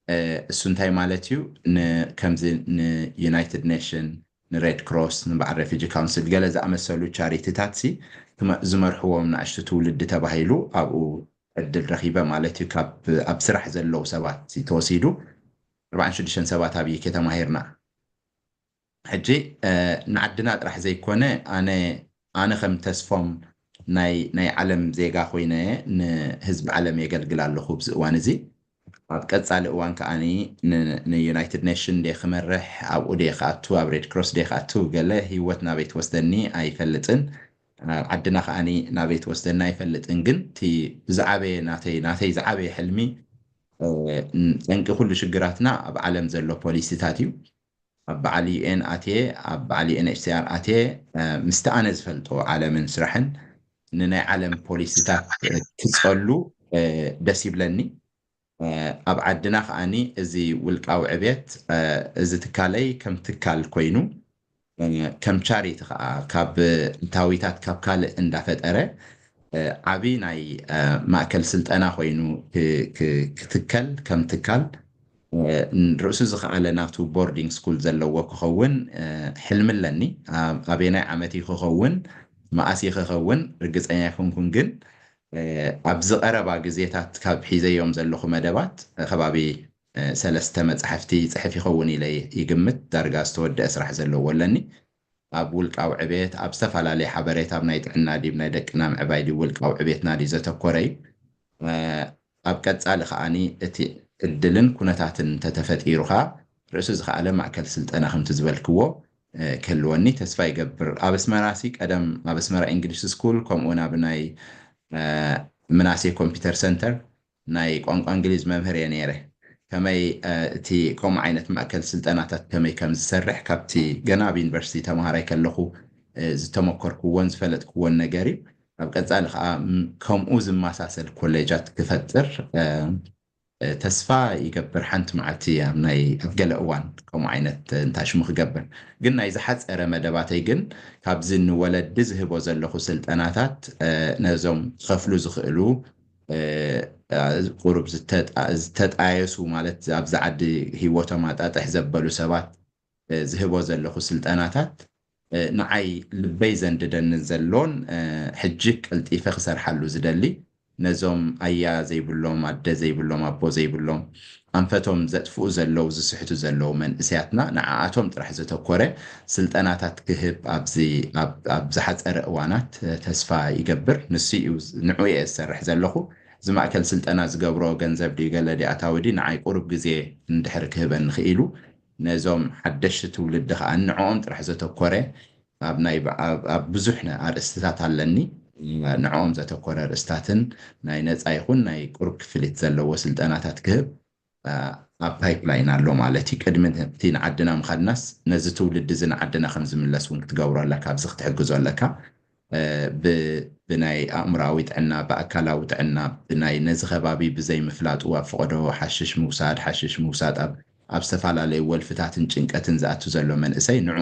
እ፣ እሱ እንታይ ማለት እዩ? ን-፣ ከምዚ ንዩናይትድ ኔሽን፣ ንሬድ ክሮስ፣ ንበዓል ሬፊጂ ካውንስል ገለ ዝኣመሰሉ ቻሪቲታት ሲ ክመ-፣ ዝመርሕዎም ንኣሽቱ ትውልዲ ተባሂሉ ኣብኡ ዕድል ረኺበ ማለት እዩ። ካብ ኣብ ስራሕ ዘለዉ ሰባት ሲ ተወሲዱ ኣርባዓን ሽዱሽተን ሰባት ኣብይከ ተማሂርና። ሕጂ፣ እ፣ ንዓድና ጥራሕ ዘይኮነ፣ ኣነ፣ ኣነ ከም ተስፎም ናይ፣ ናይ ዓለም ዜጋ ኮይነ ንህዝቢ ዓለም የገልግል ኣለኹ ኣብዚ እዋን እዚ። ኣብ ቀጻሊ እዋን ከኣ ን-፣ ንዩናይትድ ኔሽን ድየ ክመርሕ፣ ኣብኡ ድየ ክኣቱ፣ ኣብ ሬድ ክሮስ ድየ ክኣቱ፣ ገለ ህይወት ናበይ ትወስደኒ ኣይፈልጥን። ኣብ ዓድና ከኣ ናበይ ትወስደኒ ኣይፈልጥን። ግን እቲ ዝዓበየ ናተይ፣ ናተይ ዝዓበየ ሕልሚ፣ እ፣ ጠንቂ ኩሉ ሽግራትና ኣብ ዓለም ዘሎ ፖሊሲታት እዩ። ኣብ በዓል ዩ ኤን ኣትየ፣ ኣብ በዓል ዩ ኤን ኤች ሲ ኣር ኣትየ፣ እ፣ ምስቲ ኣነ ዝፈልጦ ዓለምን ስራሕን ንናይ ዓለም ፖሊሲታት ክጸሉ፣ እ፣ ደስ ይብለኒ። እ፣ ኣብ ዓድና ከኣኒ እዚ ውልቃዊ ዕብየት፣ እ፣ እዚ ትካለይ ከም ትካል ኮይኑ፣ እ፣ ከም ቻሪቲ ከኣ ካብ እታዊታት ካብ ካልእ እንዳፈጠረ፣ እ፣ ዓቢ ናይ፣ እ፣ ማእከል ስልጠና ኮይኑ ክ-፣ ክ-፣ ክትከል ከም ትካል፣ እ፣ ርእሱ ዝኸኣለ ናቱ ቦርዲንግ ስኩል ዘለዎ ክኸውን፣ እ፣ ሕልሚ ኣለኒ። ኣብ-፣ ኣበየናይ ዓመት እዩ ክኸውን፣ መኣስ እዩ ክኸውን ርግጸኛ ኣይኮንኩን፣ ግን፣ እ፣ ኣብዚ ቀረባ ግዜታት ካብ ሒዘዮም ዘለኹ መደባት፣ እ፣ ከባቢ፣ እ፣ ሰለስተ መጻሕፍቲ ይጽሕፍ ይኸውን ኢለ ይግምት። ዳርጋ ዝተወደአ ስራሕ ዘለዎ ኣለኒ። ኣብ ውልቃዊ ዕቤት፣ ኣብ ዝተፈላለየ ሓበሬታ፣ ኣብ ናይ ጥዕና ድዩ፣ ናይ ደቅና ምዕባይ ድዩ፣ ውልቃዊ ዕቤትና ድዩ ዘተኮረ እዩ። ኣብ ቀጻሊ ከዓኒ እቲ ዕድልን ኩነታትን እንተተፈጢሩ ከኣ ርእሱ ዝኸኣለ ማእከል ስልጠና ከምቲ ዝበልክዎ ክህልወኒ ተስፋ ይገብር። ኣብ ኣስመራ ሲ ቀደም ኣብ ኣስመራ እንግሊሽ ስኩል ከምኡ ናብ ናይ ምናሴ ኮምፒውተር ሰንተር ናይ ቋንቋ እንግሊዝ መምህር እየ ነይረ። ከመይ እቲ ከምኡ ዓይነት ማእከል ስልጠናታት ከመይ ከም ዝሰርሕ ካብቲ ገና ኣብ ዩኒቨርሲቲ ተምሃራይ ከለኹ ዝተመኮርክዎን ዝፈለጥክዎን ነገር እዩ። ኣብ ቀጻሊ ከዓ ከምኡ ዝመሳሰል ኮሌጃት ክፈጥር ተስፋ ይገብር። ሓንቲ መዓልቲ ኣብ ናይ ኣብ ገለ እዋን ከምኡ ዓይነት እንታይ ሽሙ ክገብር ግን ናይ ዝሓፀረ መደባተይ ግን ካብዚ ንወለዲ ዝህቦ ዘለኹ ስልጠናታት ነዞም ክኸፍሉ ዝኽእሉ ቁሩብ ዝተጣየሱ ማለት ኣብዚ ዓዲ ህይወቶም ኣጣጥሕ ዘበሉ ሰባት ዝህቦ ዘለኹ ስልጠናታት ንዓይ ልበይ ዘንድደኒ ዘሎን ሕጂ ቀልጢፈ ክሰርሓሉ ዝደሊ ነዞም ኣያ ዘይብሎም ኣደ ዘይብሎም ኣቦ ዘይብሎም ኣንፈቶም ዘጥፍኡ ዘለዉ ዝስሕቱ ዘለዉ መንእሰያትና ንዓኣቶም ጥራሕ ዘተኮረ ስልጠናታት ክህብ ኣብዚ ኣብ ዝሓፀረ እዋናት ተስፋ ይገብር። ንሱ እዩ ንዕኡ እየ ዝሰርሕ ዘለኹ። እዚ ማእከል ስልጠና ዝገብሮ ገንዘብ ድዩ ገለ ድዩ ኣታዊ ድዩ ንዓይ ቁሩብ ግዜ እንድሕር ክህበኒ ክኢሉ ነዞም ሓደሽቲ ትውልዲ ከዓ ንዕኦም ጥራሕ ዘተኮረ ኣብ ናይ ኣብ ብዙሕ ኣርእስትታት ኣለኒ ንዕኦም ዘተኮረ ኣርእስታትን ናይ ነፃ ይኹን ናይ ቁሩብ ክፍሊት ዘለዎ ስልጠናታት ክህብ ኣብ ፓይፕላይን ኣሎ ማለት እዩ። ቅድሚ እቲ ንዓድና ምኻድናስ ነዚ ትውልዲ እዚ ንዓድና ከም ዝምለስ እውን ክትገብሮ ኣለካ፣ ኣብዚ ክትሕግዞ ኣለካ። ብናይ ኣእምሮኣዊ ጥዕና፣ ብኣካላዊ ጥዕና፣ ብናይ ነዚ ከባቢ ብዘይምፍላጡ ኣብ ፈቐዶ ሓሽሽ ምውሳድ፣ ሓሽሽ ምውሳድ ኣብ ኣብ ዝተፈላለዩ ወልፍታትን ጭንቀትን ዝኣቱ ዘሎ መንእሰይ ንዕኡ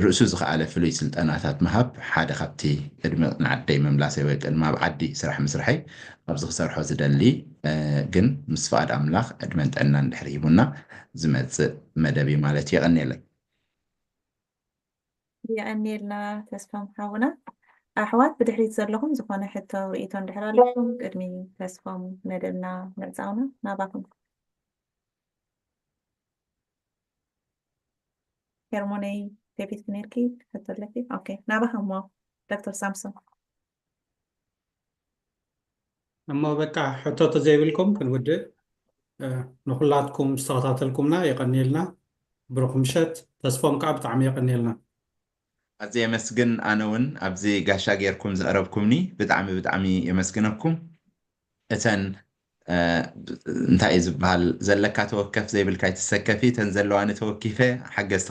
ርእሱ ዝኸኣለ ፍሉይ ስልጠናታት ምሃብ ሓደ ካብቲ ቅድሚ ንዓደይ ምምላሰይ ወይ ቅድሚ ኣብ ዓዲ ስራሕ ምስርሐይ ኣብዚ ክሰርሖ ዝደሊ ግን ምስ ፍቓድ ኣምላኽ ዕድመን ጥዕናን ድሕሪ ሂቡና ዝመፅእ መደብ እዩ ማለት እዩ። የቐንየለይ። የቐንየልና ተስፎም ሓውና። ኣሕዋት ብድሕሪት ዘለኹም ዝኾነ ሕቶ ርእይቶ እንድሕር ኣለኩም ቅድሚ ተስፎም መደብና ምዕፃውና ናባኹም። ሄርሞነይ ከፊትኪ ነይርኪ ሕቶ ኣለኪ? ኦኬ ናባኻ እሞ ዶክተር ሳምሶን። እሞ በቃ ሕቶ ተዘይብልኩም ክንውድእ ንኩላትኩም ዝተኸታተልኩምና የቀንየልና። ብሩክ ምሸት ተስፎም ከዓ ብጣዕሚ የቀንየልና። ኣዝየ የመስግን። ኣነ እውን ኣብዚ ጋሻ ጌርኩም ዘቕረብኩምኒ ብጣዕሚ ብጣዕሚ የመስግነኩም። እተን እንታይ እዩ ዝበሃል ዘለካ ተወከፍ ዘይብልካ ይትሰከፊ እተን ዘለዋኒ ተወኪፈ ሓገዝቲ